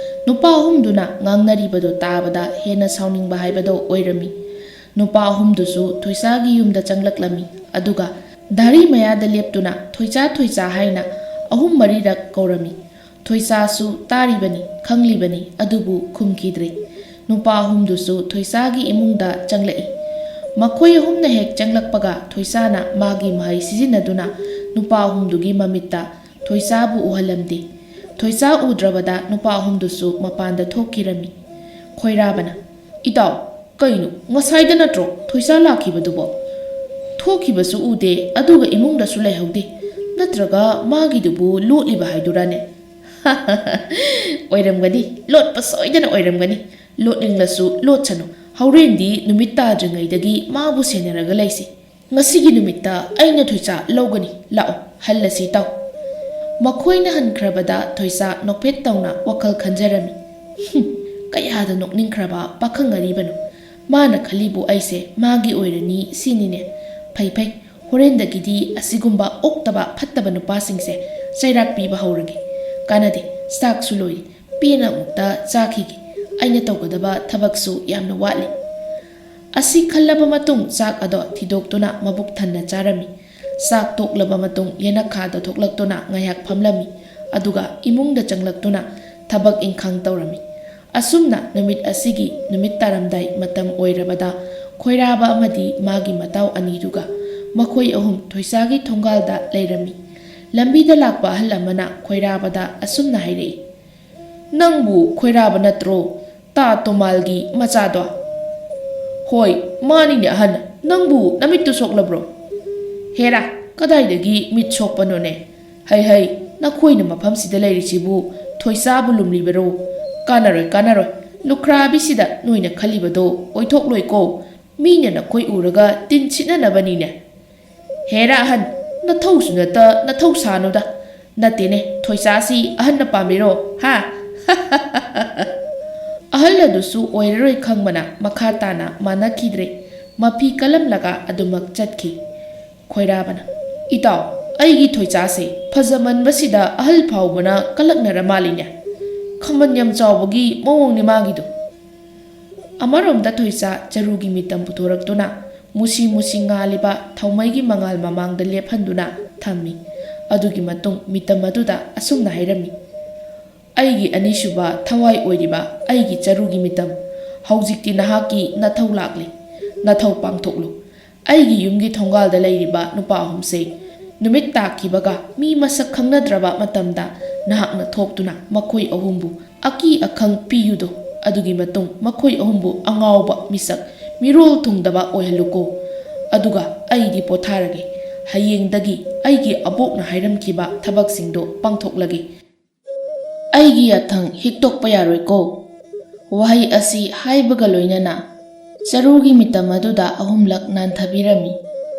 ꯅꯨꯄꯥ ꯑꯍꯨꯝꯗꯨꯅ ꯉꯥꯡꯅꯔꯤꯕꯗꯨ ꯇꯥꯕꯗ ꯍꯦꯟꯅ ꯁꯥꯎꯅꯤꯡꯕ ꯍꯥꯏꯕꯗꯨ ꯑꯣꯏꯔꯝꯃꯤ꯫ ꯅꯨꯄꯥ ꯑꯍꯨꯝꯗꯨꯁꯨ ꯊꯣꯏꯆꯥꯒꯤ ꯌꯨꯝꯗ ꯆꯪꯂꯛꯂꯝꯃꯤ꯫ ꯑꯗꯨꯒ ꯙꯥꯔꯤ ꯃꯌꯥꯗ ꯂꯦꯞꯇꯨꯅ "ꯊꯣꯏꯆꯥ, ꯊꯣꯏꯆꯥ" ꯍꯥꯏꯅ ꯑꯍꯨꯝ ꯃꯔꯤꯔꯛ ꯀꯧꯔꯝꯃꯤ꯫ ꯊꯣꯏꯆꯥꯁꯨ ꯇꯥꯔꯤꯕꯅꯤ, ꯈꯪꯂꯤꯕꯅꯤ, ꯑꯗꯨꯕꯨ ꯈꯨꯝꯈꯤꯗ꯭ꯔꯦ꯫ ꯅꯨꯄꯥ ꯑꯍꯨꯝꯗꯨꯁꯨ ꯊꯣꯏꯆꯥꯒꯤ ꯏꯃꯨꯡꯗ ꯆꯪꯂꯛꯏ꯫ ꯃꯈꯣꯏ ꯑꯍꯨꯝꯅ ꯍꯦꯛ ꯆꯪꯂꯛꯄꯒ ꯊꯣꯏꯆꯥꯅ ꯃꯥꯒꯤ ꯃꯍꯩ ꯁꯤꯖꯤꯟꯅꯗꯨꯅ ꯅꯨꯄꯥ ꯑꯍꯨꯝꯗꯨꯒꯤ ꯃꯃꯤꯠꯇ ꯊꯣꯏꯆꯥꯕꯨ ꯎꯍꯜꯂꯝꯗꯦ꯫ ꯊꯣꯏꯆꯥ ꯎꯗ꯭ꯔꯕꯗ ꯅꯨꯄꯥ ꯑꯍꯨꯝꯗꯨꯁꯨ ꯃꯄꯥꯟꯗ ꯊꯣꯛꯈꯤꯔꯝꯃꯤ꯫ ꯈꯣꯏꯔꯥꯕꯅ, "ꯏꯇꯥꯎ, ꯀꯩꯅꯣ, ꯉꯁꯥꯏꯗ ꯅꯠꯇ꯭ꯔꯣ ꯊꯣꯏꯆꯥ ꯂꯥꯛꯈꯤꯕꯗꯨꯕꯣ? ꯊꯣꯛꯈꯤꯕꯁꯨ ꯎꯗꯦ, ꯑꯗꯨꯒ ꯏꯃꯨꯡꯗꯁꯨ ꯂꯩꯍꯧꯗꯦ꯫ ꯅꯠꯇ꯭ꯔꯒ ꯃꯥꯒꯤꯗꯨꯕꯨ ꯂꯣꯠꯂꯤꯕ ꯍꯥꯏꯗꯨꯔꯥꯅꯦ?" "ꯑꯣꯏꯔꯝꯒꯅꯤ, ꯂꯣꯠꯄ ꯁꯣꯏꯗꯅ ꯑꯣꯏꯔꯝꯒꯅꯤ꯫ ꯂꯣꯠꯅꯤꯡꯂꯁꯨ ꯂꯣꯠꯁꯅꯨ꯫ ꯍꯣꯔꯦꯟꯗꯤ ꯅꯨꯃꯤꯠ ꯇꯥꯗ꯭ꯔꯤꯉꯩꯗꯒꯤ ꯃꯥꯕꯨ ꯁꯦꯟꯅꯔꯒ ꯂꯩꯁꯤ꯫ "ꯉꯁꯤꯒꯤ ꯅꯨꯃꯤꯠꯇ ꯑꯩꯅ ꯊꯣꯏꯆꯥ ꯂꯧꯒꯅꯤ, ꯂꯥꯛꯑꯣ, ꯍꯜꯂꯁꯤ ꯇꯥꯎ"꯫ ꯃꯈꯣꯏꯅ ꯍꯟꯈ꯭ꯔꯕꯗ ꯊꯣꯏꯆꯥ ꯅꯣꯛꯐꯦꯠ ꯇꯧꯅ ꯋꯥꯈꯜ ꯈꯟꯖꯔꯝꯃꯤ꯫ "ꯍꯨꯝ, ꯀꯌꯥꯗ ꯅꯣꯛꯅꯤꯡꯈ꯭ꯔꯕ ꯄꯥꯈꯪ ꯑꯔꯤꯕꯅꯣ꯫ ꯃꯥꯅ ꯈꯜꯂꯤꯕꯨ ꯑꯩꯁꯦ ꯃꯥꯒꯤ ꯑꯣꯏꯔꯅꯤ ꯁꯤꯅꯤꯅꯦ꯫ ꯐꯩ ꯐꯩ, ꯍꯣꯔꯦꯟꯗꯒꯤꯗꯤ ꯑꯁꯤꯒꯨꯝꯕ ꯑꯣꯛꯇꯕ ꯐꯠꯇꯕ ꯅꯨꯄꯥꯁꯤꯡꯁꯦ ꯆꯩꯔꯥꯛ ꯄꯤꯕ ꯍꯧꯔꯒꯦ꯫ ꯀꯥꯟꯅꯗꯦ, ꯆꯥꯛꯁꯨ ꯂꯣꯏꯔꯦ, ꯄꯦꯟꯅ ꯑꯃꯨꯛꯇ ꯆꯥꯈꯤꯒꯦ꯫ ꯑꯩꯅ ꯇꯧꯒꯗꯕ ꯊꯕꯛꯁꯨ ꯌꯥꯝꯅ ꯋꯥꯠꯂꯤ"꯫ ꯑꯁꯤ ꯈꯜꯂꯕ ꯃꯇꯨꯡ ꯆꯥꯛ ꯑꯗꯣ ꯊꯤꯗꯣꯛꯇꯨꯅ ꯃꯕꯨꯛ ꯊꯟꯅ ꯆꯥꯔꯝꯃꯤ꯫ ꯆꯥꯛ ꯇꯣꯛꯂꯕ ꯃꯇꯨꯡ ꯌꯦꯅꯈꯥꯗ ꯊꯣꯛꯂꯛꯇꯨꯅ ꯉꯥꯏꯍꯥꯛ ꯐꯝꯂꯝꯃꯤ, ꯑꯗꯨꯒ ꯏꯃꯨꯡꯗ ꯆꯪꯂꯛꯇꯨꯅ ꯊꯕꯛ ꯏꯪꯈꯥꯡ ꯇꯧꯔꯝꯃꯤ꯫ ꯑꯁꯨꯝꯅ ꯅꯨꯃꯤꯠ ꯑꯁꯤꯒꯤ ꯅꯨꯃꯤꯠ ꯇꯥꯔꯝꯗꯥꯏ ꯃꯇꯝ ꯑꯣꯏꯔꯕꯗ ꯈꯣꯏꯔꯥꯕ ꯑꯃꯗꯤ ꯃꯥꯒꯤ ꯃꯇꯥꯎ ꯑꯅꯤꯗꯨꯒ ꯃꯈꯣꯏ ꯑꯍꯨꯝ ꯊꯣꯏꯁꯥꯒꯤ ꯊꯣꯡꯒꯥꯜꯗ ꯂꯩꯔꯝꯃꯤ꯫ ꯂꯝꯕꯤꯗ ꯂꯥꯛꯄ ꯑꯍꯜ ꯑꯃꯅ ꯈꯣꯏꯔꯥꯕꯗ ꯑꯁꯨꯝꯅ ꯍꯥꯏꯔꯛꯏ, "ꯅꯪꯕꯨ ꯈꯣꯏꯔꯥꯕ ꯅꯠꯇ꯭ꯔꯣ? ꯇꯥ ꯇꯣꯃꯥꯜꯒꯤ ꯃꯆꯥꯗꯣ?" "ꯍꯣꯏ, ꯃꯥꯅꯤꯅꯦ ꯑꯍꯟ꯫ ꯅꯪꯕꯨ ꯅꯃꯤꯠꯇꯨ ꯁꯣꯛꯂꯕ꯭ꯔꯣ?" "ꯍꯦꯔꯥ, ꯀꯗꯥꯏꯗꯒꯤ ꯃꯤꯠ ꯁꯣꯛꯄꯅꯣꯅꯦ? ꯍꯩ ꯍꯩ, ꯅꯈꯣꯏꯅ ꯃꯐꯝꯁꯤꯗ ꯂꯩꯔꯤꯁꯤꯕꯨ ꯊꯣꯏꯁꯥꯕꯨ ꯂꯨꯝꯂꯤꯕꯔꯣ? ꯀꯥꯟꯅꯔꯣꯏ, ꯀꯥꯟꯅꯔꯣꯏ꯫ ꯂꯨꯈ꯭ꯔꯥꯕꯤꯁꯤꯗ ꯅꯣꯏꯅ ꯈꯜꯂꯤꯕꯗꯣ ꯑꯣꯏꯊꯣꯛꯂꯣꯏꯀꯣ꯫ ꯃꯤꯅ ꯅꯈꯣꯏ ꯎꯔꯒ ꯇꯤꯟ ꯁꯤꯠꯅꯅꯕꯅꯤꯅꯦ꯫ ꯍꯦꯔꯥ ꯑꯍꯟ, ꯅꯊꯧꯁꯨ ꯅꯠꯇ ꯅꯊꯧ ꯁꯥꯅꯨꯗ꯫ ꯅꯠꯇꯦꯅꯦ, ꯊꯣꯏꯁꯥꯁꯤ ꯑꯍꯟꯅ ꯄꯥꯝꯃꯤꯔꯣ? ꯍꯥ?" ꯑꯍꯜ ꯑꯗꯨꯁꯨ ꯑꯣꯏꯔꯔꯣꯏ ꯈꯪꯕꯅ ꯃꯈꯥ ꯇꯥꯅ ꯃꯥꯟꯅꯈꯤꯗ꯭ꯔꯦ꯫ ꯃꯐꯤ ꯀꯜꯂꯝꯂꯒ ꯑꯗꯨꯃꯛ ꯆꯠꯈꯤ꯫ ꯈꯣꯏꯔꯥꯕꯅ, "ꯏꯇꯥꯎ, ꯑꯩꯒꯤ ꯊꯣꯏꯆꯥꯁꯦ ꯐꯖꯃꯟꯕꯁꯤꯗ ꯑꯍꯜ ꯐꯥꯎꯕꯅ ꯀꯜꯂꯛꯅꯔ ꯃꯥꯜꯂꯤꯅꯦ꯫ ꯈꯝꯕꯟ ꯌꯥꯝ ꯆꯥꯎꯕꯒꯤ ꯃꯑꯣꯡꯅꯤ ꯃꯥꯒꯤꯗꯣ"꯫ ꯑꯃꯔꯣꯝꯗ ꯊꯣꯏꯆꯥ ꯆꯔꯨꯒꯤ ꯃꯤꯇꯝ ꯄꯨꯊꯣꯔꯛꯇꯨꯅ ꯃꯨꯁꯤ ꯃꯨꯁꯤ ꯉꯥꯜꯂꯤꯕ ꯊꯥꯎꯃꯩꯒꯤ ꯃꯉꯥꯜ ꯃꯃꯥꯡꯗ ꯂꯦꯞꯍꯟꯗꯨꯅ ꯊꯝꯃꯤ꯫ ꯑꯗꯨꯒꯤ ꯃꯇꯨꯡ ꯃꯤꯇꯝ ꯑꯗꯨꯗ ꯑꯁꯨꯝꯅ ꯍꯥꯏꯔꯝꯃꯤ, "ꯑꯩꯒꯤ ꯑꯅꯤꯁꯨꯕ ꯊꯋꯥꯏ ꯑꯣꯏꯔꯤꯕ ꯑꯩꯒꯤ ꯆꯔꯨꯒꯤ ꯃꯤꯇꯝ, ꯍꯧꯖꯤꯛꯇꯤ ꯅꯍꯥꯛꯀꯤ ꯅꯊꯧ ꯂꯥꯛꯂꯤ꯫ ꯅꯊꯧ ꯄꯥꯡꯊꯣꯛꯂꯨ꯫ ꯑꯩꯒꯤ ꯌꯨꯝꯒꯤ ꯊꯣꯡꯒꯥꯜꯗ ꯂꯩꯔꯤꯕ ꯅꯨꯄꯥ ꯑꯍꯨꯝꯁꯦ ꯅꯨꯃꯤꯠ ꯇꯥꯈꯤꯕꯒ ꯃꯤ ꯃꯁꯛ ꯈꯪꯅꯗ꯭ꯔꯕ ꯃꯇꯝꯗ ꯅꯍꯥꯛꯅ ꯊꯣꯛꯇꯨꯅ ꯃꯈꯣꯏ ꯑꯍꯨꯝꯕꯨ ꯑꯀꯤ ꯑꯈꯪ ꯄꯤꯌꯨꯗꯣ꯫ ꯑꯗꯨꯒꯤ ꯃꯇꯨꯡ ꯃꯈꯣꯏ ꯑꯍꯨꯝꯕꯨ ꯑꯉꯥꯎꯕ ꯃꯤꯁꯛ, ꯃꯤꯔꯣꯜ ꯊꯨꯡꯗꯕ ꯑꯣꯏꯍꯜꯂꯨꯀꯣ꯫ ꯑꯗꯨꯒ ꯑꯩꯗꯤ ꯄꯣꯊꯥꯔꯒꯦ꯫ ꯍꯌꯦꯡꯗꯒꯤ ꯑꯩꯒꯤ ꯑꯕꯣꯛꯅ ꯍꯥꯏꯔꯝꯈꯤꯕ ꯊꯕꯛꯁꯤꯡꯗꯣ ꯄꯥꯡꯊꯣꯛꯂꯒꯦ꯫ ꯑꯩꯒꯤ ꯌꯥꯊꯪ ꯍꯤꯛꯇꯣꯛꯄ ꯌꯥꯔꯣꯏꯀꯣ"꯫ ꯋꯥꯍꯩ ꯑꯁꯤ ꯍꯥꯏꯕꯒ ꯂꯣꯏꯅꯅ ꯆꯔꯨꯒꯤ ꯃꯤꯇꯝ ꯑꯗꯨꯗ ꯑꯍꯨꯝꯂꯛ ꯅꯥꯟꯊꯕꯤꯔꯝꯃꯤ꯫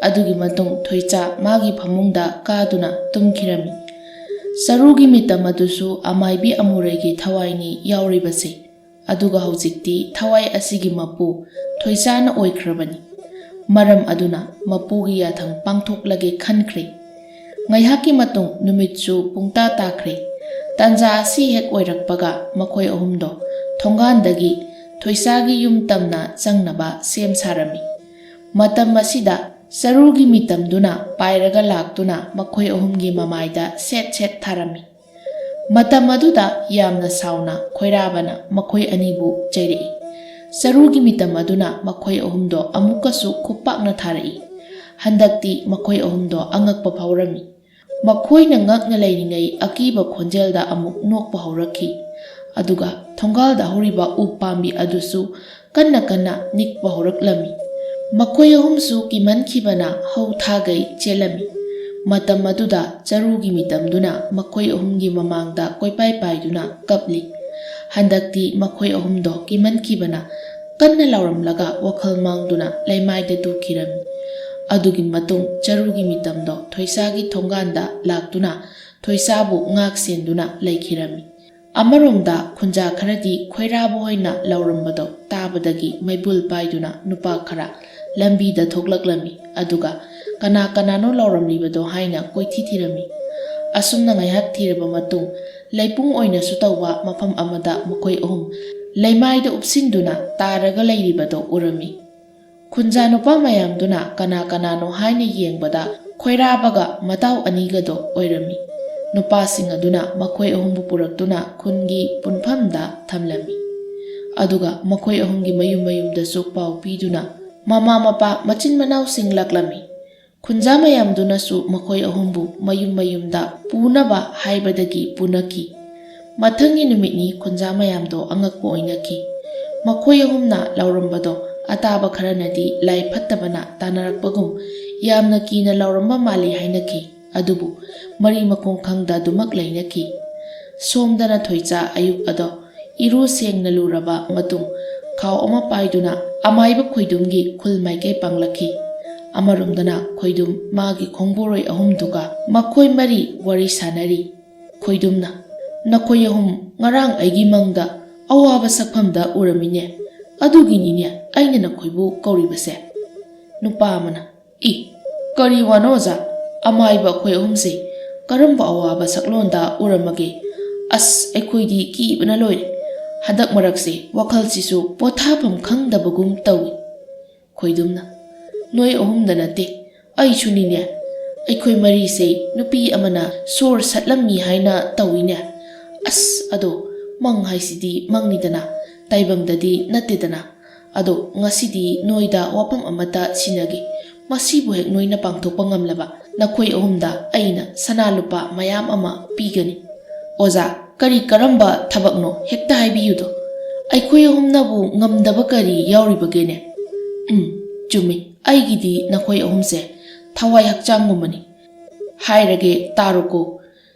ꯑꯗꯨꯒꯤ ꯃꯇꯨꯡ ꯊꯣꯏꯆꯥ ꯃꯥꯒꯤ ꯐꯃꯨꯡꯗ ꯀꯥꯗꯨꯅ ꯇꯨꯝꯈꯤꯔꯝꯃꯤ꯫ ꯆꯔꯨꯒꯤ ꯃꯤꯇꯝ ꯑꯗꯨꯁꯨ ꯑꯃꯥꯏꯕꯤ ꯑꯃꯨꯔꯩꯒꯤ ꯊꯋꯥꯏꯅꯤ ꯌꯥꯎꯔꯤꯕꯁꯦ꯫ ꯑꯗꯨꯒ ꯍꯧꯖꯤꯛꯇꯤ ꯊꯋꯥꯏ ꯑꯁꯤꯒꯤ ꯃꯄꯨ ꯊꯣꯏꯆꯥꯅ ꯑꯣꯏꯈ꯭ꯔꯕꯅꯤ꯫ ꯃꯔꯝ ꯑꯗꯨꯅ ꯃꯄꯨꯒꯤ ꯌꯥꯊꯪ ꯄꯥꯡꯊꯣꯛꯂꯒꯦ ꯈꯟꯈ꯭ꯔꯦ꯫ ꯉꯥꯏꯍꯥꯛꯀꯤ ꯃꯇꯨꯡ ꯅꯨꯃꯤꯠꯁꯨ ꯄꯨꯡꯇꯥ ꯇꯥꯈ꯭ꯔꯦ꯫ ꯇꯥꯟꯖꯥ ꯑꯁꯤ ꯍꯦꯛ ꯑꯣꯏꯔꯛꯄꯒ ꯃꯈꯣꯏ ꯑꯍꯨꯝꯗꯣ ꯊꯣꯡꯒꯥꯟꯗꯒꯤ ꯊꯣꯏꯆꯥꯒꯤ ꯌꯨꯝ ꯇꯝꯅ ꯆꯪꯅꯕ ꯁꯦꯝ ꯁꯥꯔꯝꯃꯤ꯫ ꯃꯇꯝ ꯑꯁꯤꯗ ꯆꯔꯨꯒꯤ ꯃꯤꯇꯝꯗꯨꯅ ꯄꯥꯏꯔꯒ ꯂꯥꯛꯇꯨꯅ ꯃꯈꯣꯏ ꯑꯍꯨꯝꯒꯤ ꯃꯃꯥꯏꯗ ꯁꯦꯠ ꯁꯦꯠ ꯊꯥꯔꯝꯃꯤ꯫ ꯃꯇꯝ ꯑꯗꯨꯗ ꯌꯥꯝꯅ ꯁꯥꯎꯅ ꯈꯣꯏꯔꯥꯕꯅ ꯃꯈꯣꯏ ꯑꯅꯤꯕꯨ ꯆꯩꯔꯛꯏ꯫ ꯆꯔꯨꯒꯤ ꯃꯤꯇꯝ ꯑꯗꯨꯅ ꯃꯈꯣꯏ ꯑꯍꯨꯝꯗꯣ ꯑꯃꯨꯛꯀꯁꯨ ꯈꯨꯄꯥꯛꯅ ꯊꯥꯔꯛꯏ꯫ ꯍꯟꯗꯛꯇꯤ ꯃꯈꯣꯏ ꯑꯍꯨꯝꯗꯣ ꯑꯉꯛꯄ ꯐꯥꯎꯔꯝꯃꯤ꯫ ꯃꯈꯣꯏꯅ ꯉꯛꯅ ꯂꯩꯔꯤꯉꯩ ꯑꯀꯤꯕ ꯈꯣꯟꯖꯦꯜꯗ ꯑꯃꯨꯛ ꯅꯣꯛꯄ ꯍꯧꯔꯛꯈꯤ꯫ ꯑꯗꯨꯒ ꯊꯣꯡꯒꯥꯜꯗ ꯍꯧꯔꯤꯕ ꯎ ꯄꯥꯝꯕꯤ ꯑꯗꯨꯁꯨ ꯀꯟꯅ ꯀꯟꯅ ꯅꯤꯛꯄ ꯍꯧꯔꯛꯂꯝꯃꯤ꯫ ꯃꯈꯣꯏ ꯑꯍꯨꯝꯁꯨ ꯀꯤꯃꯟꯈꯤꯕꯅ ꯍꯧ ꯊꯥꯒꯩ ꯆꯦꯜꯂꯝꯃꯤ꯫ ꯃꯇꯝ ꯑꯗꯨꯗ ꯆꯔꯨꯒꯤ ꯃꯤꯇꯝꯗꯨꯅ ꯃꯈꯣꯏ ꯑꯍꯨꯝꯒꯤ ꯃꯃꯥꯡꯗ ꯀꯣꯏꯄꯥꯏ ꯄꯥꯏꯗꯨꯅ ꯀꯞꯂꯤ꯫ ꯍꯟꯗꯛꯇꯤ ꯃꯈꯣꯏ ꯑꯍꯨꯝꯗꯣ ꯀꯤꯃꯟꯈꯤꯕꯅ ꯀꯟꯅ ꯂꯥꯎꯔꯝꯂꯒ ꯋꯥꯈꯜ ꯃꯥꯡꯗꯨꯅ ꯂꯩꯃꯥꯏꯗ ꯇꯨꯈꯤꯔꯝꯃꯤ꯫ ꯑꯗꯨꯒꯤ ꯃꯇꯨꯡ ꯆꯔꯨꯒꯤ ꯃꯤꯇꯝꯗꯣ ꯊꯣꯏꯁꯥꯒꯤ ꯊꯣꯡꯒꯥꯟꯗ ꯂꯥꯛꯇꯨꯅ ꯊꯣꯏꯁꯥꯕꯨ ꯉꯥꯛ ꯁꯦꯟꯗꯨꯅ ꯂꯩꯈꯤꯔꯝꯃꯤ꯫ ꯑꯃꯔꯣꯝꯗ ꯈꯨꯟꯖꯥ ꯈꯔꯗꯤ ꯈꯣꯏꯔꯥꯕ ꯍꯣꯏꯅ ꯂꯥꯎꯔꯝꯕꯗꯣ ꯇꯥꯕꯗꯒꯤ ꯃꯩꯕꯨꯜ ꯄꯥꯏꯗꯨꯅ ꯅꯨꯄꯥ ꯈꯔ ꯂꯝꯕꯤꯗ ꯊꯣꯛꯂꯛꯂꯝꯃꯤ꯫ ꯑꯗꯨꯒ ꯀꯅꯥ ꯀꯅꯥꯅꯣ ꯂꯥꯎꯔꯝꯂꯤꯕꯗꯣ ꯍꯥꯏꯅ ꯀꯣꯏꯊꯤ ꯊꯤꯔꯝꯃꯤ꯫ ꯑꯁꯨꯝꯅ ꯉꯥꯏꯍꯥꯛ ꯊꯤꯔꯕ ꯃꯇꯨꯡ ꯂꯩꯄꯨꯡ ꯑꯣꯏꯅꯁꯨ ꯇꯧꯕ ꯃꯐꯝ ꯑꯃꯗ ꯃꯈꯣꯏ ꯑꯍꯨꯝ ꯂꯩꯃꯥꯏꯗ ꯎꯞꯁꯤꯟꯗꯨꯅ ꯇꯥꯔꯒ ꯂꯩꯔꯤꯕꯗꯣ ꯎꯔꯝꯃꯤ꯫ ꯈꯨꯟꯖꯥ ꯅꯨꯄꯥ ꯃꯌꯥꯝꯗꯨꯅ ꯀꯅꯥ ꯀꯅꯥꯅꯣ ꯍꯥꯏꯅ ꯌꯦꯡꯕꯗ ꯈꯣꯏꯔꯥꯕꯒ ꯃꯇꯥꯎ ꯑꯅꯤꯒꯗꯣ ꯑꯣꯏꯔꯝꯃꯤ꯫ ꯅꯨꯄꯥꯁꯤꯡ ꯑꯗꯨꯅ ꯃꯈꯣꯏ ꯑꯍꯨꯝꯕꯨ ꯄꯨꯔꯛꯇꯨꯅ ꯈꯨꯟꯒꯤ ꯄꯨꯟꯐꯝꯗ ꯊꯝꯂꯝꯃꯤ꯫ ꯑꯗꯨꯒ ꯃꯈꯣꯏ ꯑꯍꯨꯝꯒꯤ ꯃꯌꯨꯝ ꯃꯌꯨꯝꯗꯁꯨ ꯄꯥꯎ ꯄꯤꯗꯨꯅ ꯃꯃꯥ ꯃꯄꯥ ꯃꯆꯤꯟ ꯃꯅꯥꯎꯁꯤꯡ ꯂꯥꯛꯂꯝꯃꯤ꯫ ꯈꯨꯟꯖꯥ ꯃꯌꯥꯝꯗꯨꯅꯁꯨ ꯃꯈꯣꯏ ꯑꯍꯨꯝꯕꯨ ꯃꯌꯨꯝ ꯃꯌꯨꯝꯗ ꯄꯨꯅꯕ ꯍꯥꯏꯕꯗꯒꯤ ꯄꯨꯅꯈꯤ꯫ ꯃꯊꯪꯒꯤ ꯅꯨꯃꯤꯠꯅꯤ ꯈꯨꯟꯖꯥ ꯃꯌꯥꯝꯗꯣ ꯑꯉꯛꯄ ꯑꯣꯏꯅꯈꯤ꯫ ꯃꯈꯣꯏ ꯑꯍꯨꯝꯅ ꯂꯥꯎꯔꯝꯕꯗꯣ ꯑꯇꯥꯕ ꯈꯔꯅꯗꯤ ꯂꯥꯏ ꯐꯠꯇꯕꯅ ꯇꯥꯟꯅꯔꯛꯄꯒꯨꯝ ꯌꯥꯝꯅ ꯀꯤꯅ ꯂꯥꯎꯔꯝꯕ ꯃꯥꯜꯂꯤ ꯍꯥꯏꯅꯈꯤ꯫ ꯑꯗꯨꯕꯨ ꯃꯔꯤ ꯃꯈꯣꯡ ꯈꯪꯗ ꯑꯗꯨꯃꯛ ꯂꯩꯅꯈꯤ꯫ ꯁꯣꯝꯗꯅ ꯊꯣꯏꯆꯥ ꯑꯌꯨꯛ ꯑꯗꯣ ꯏꯔꯨ ꯁꯦꯡꯅ ꯂꯨꯔꯕ ꯃꯇꯨꯡ ꯈꯥꯎ ꯑꯃ ꯄꯥꯏꯗꯨꯅ ꯑꯃꯥꯏꯕ ꯈꯣꯏꯗꯨꯝꯒꯤ ꯈꯨꯜ ꯃꯥꯏꯀꯩ ꯄꯥꯡꯂꯛꯈꯤ꯫ ꯑꯃꯔꯣꯝꯗꯅ ꯈꯣꯏꯗꯨꯝ ꯃꯥꯒꯤ ꯈꯣꯡꯕꯣꯔꯣꯏ ꯑꯍꯨꯝꯗꯨꯒ ꯃꯈꯣꯏ ꯃꯔꯤ ꯋꯥꯔꯤ ꯁꯥꯟꯅꯔꯤ꯫ ꯈꯣꯏꯗꯨꯝꯅ, "ꯅꯈꯣꯏ ꯑꯍꯨꯝ ꯉꯔꯥꯡ ꯑꯩꯒꯤ ꯃꯪꯗ ꯑꯋꯥꯕ ꯁꯛꯐꯝꯗ ꯎꯔꯝꯃꯤꯅꯦ꯫ ꯑꯗꯨꯒꯤꯅꯤꯅꯦ ꯑꯩꯅ ꯅꯈꯣꯏꯕꯨ ꯀꯧꯔꯤꯕꯁꯦ꯫" ꯅꯨꯄꯥ ꯑꯃꯅ, "ꯏ, ꯀꯔꯤ ꯋꯥꯅꯣ ꯑꯣꯖꯥ? ꯑꯃꯥꯏꯕ ꯑꯩꯈꯣꯏ ꯑꯍꯨꯝꯁꯦ ꯀꯔꯝꯕ ꯑꯋꯥꯕ ꯁꯛꯂꯣꯟꯗ ꯎꯔꯝꯃꯒꯦ? ꯑꯁ, ꯑꯩꯈꯣꯏꯗꯤ ꯀꯤꯕꯅ ꯂꯣꯏꯔꯦ꯫ ꯍꯟꯗꯛ ꯃꯔꯛꯁꯦ ꯋꯥꯈꯜꯁꯤꯁꯨ ꯄꯣꯊꯥꯐꯝ ꯈꯪꯗꯕꯒꯨꯝ ꯇꯧꯏ꯫" ꯈꯣꯏꯗꯨꯝꯅ, "ꯅꯣꯏ ꯑꯍꯨꯝꯗ ꯅꯠꯇꯦ, ꯑꯩꯁꯨꯅꯤꯅꯦ꯫ ꯑꯩꯈꯣꯏ ꯃꯔꯤꯁꯦ ꯅꯨꯄꯤ ꯑꯃꯅ ꯁꯣꯔ ꯁꯠꯂꯝꯃꯤ ꯍꯥꯏꯅ ꯇꯧꯏꯅꯦ꯫ ꯑꯁ, ꯑꯗꯣ ꯃꯪ ꯍꯥꯏꯁꯤꯗꯤ ꯃꯪꯅꯤꯗꯅ, ꯇꯥꯏꯕꯪꯗꯗꯤ ꯅꯠꯇꯦꯗꯅ꯫ ꯑꯗꯣ ꯉꯁꯤꯗꯤ ꯅꯣꯏꯗ ꯋꯥꯐꯝ ꯑꯃꯠꯇ ꯁꯤꯟꯅꯒꯦ꯫ ꯃꯁꯤꯕꯨ ꯍꯦꯛ ꯅꯣꯏꯅ ꯄꯥꯡꯊꯣꯛꯄ ꯉꯝꯂꯕ, ꯅꯈꯣꯏ ꯑꯍꯨꯝꯗ ꯑꯩꯅ ꯁꯅꯥ ꯂꯨꯄꯥ ꯃꯌꯥꯝ ꯑꯃ ꯄꯤꯒꯅꯤ꯫" "ꯑꯣꯖꯥ, ꯀꯔꯤ ꯀꯔꯝꯕ ꯊꯕꯛꯅꯣ? ꯍꯦꯛꯇ ꯍꯥꯏꯕꯤꯌꯨꯗꯣ꯫ ꯑꯩꯈꯣꯏ ꯑꯍꯨꯝꯅꯕꯨ ꯉꯝꯗꯕ ꯀꯔꯤ ꯌꯥꯎꯔꯤꯕꯒꯦꯅꯦ?" "ꯎꯝ, ꯆꯨꯝꯃꯤ꯫ ꯑꯩꯒꯤꯗꯤ ꯅꯈꯣꯏ ꯑꯍꯨꯝꯁꯦ ꯊꯋꯥꯏ ꯍꯛꯆꯥꯡꯒꯨꯝꯕꯅꯤ꯫ ꯍꯥꯏꯔꯒꯦ ꯇꯥꯔꯣꯀꯣ꯫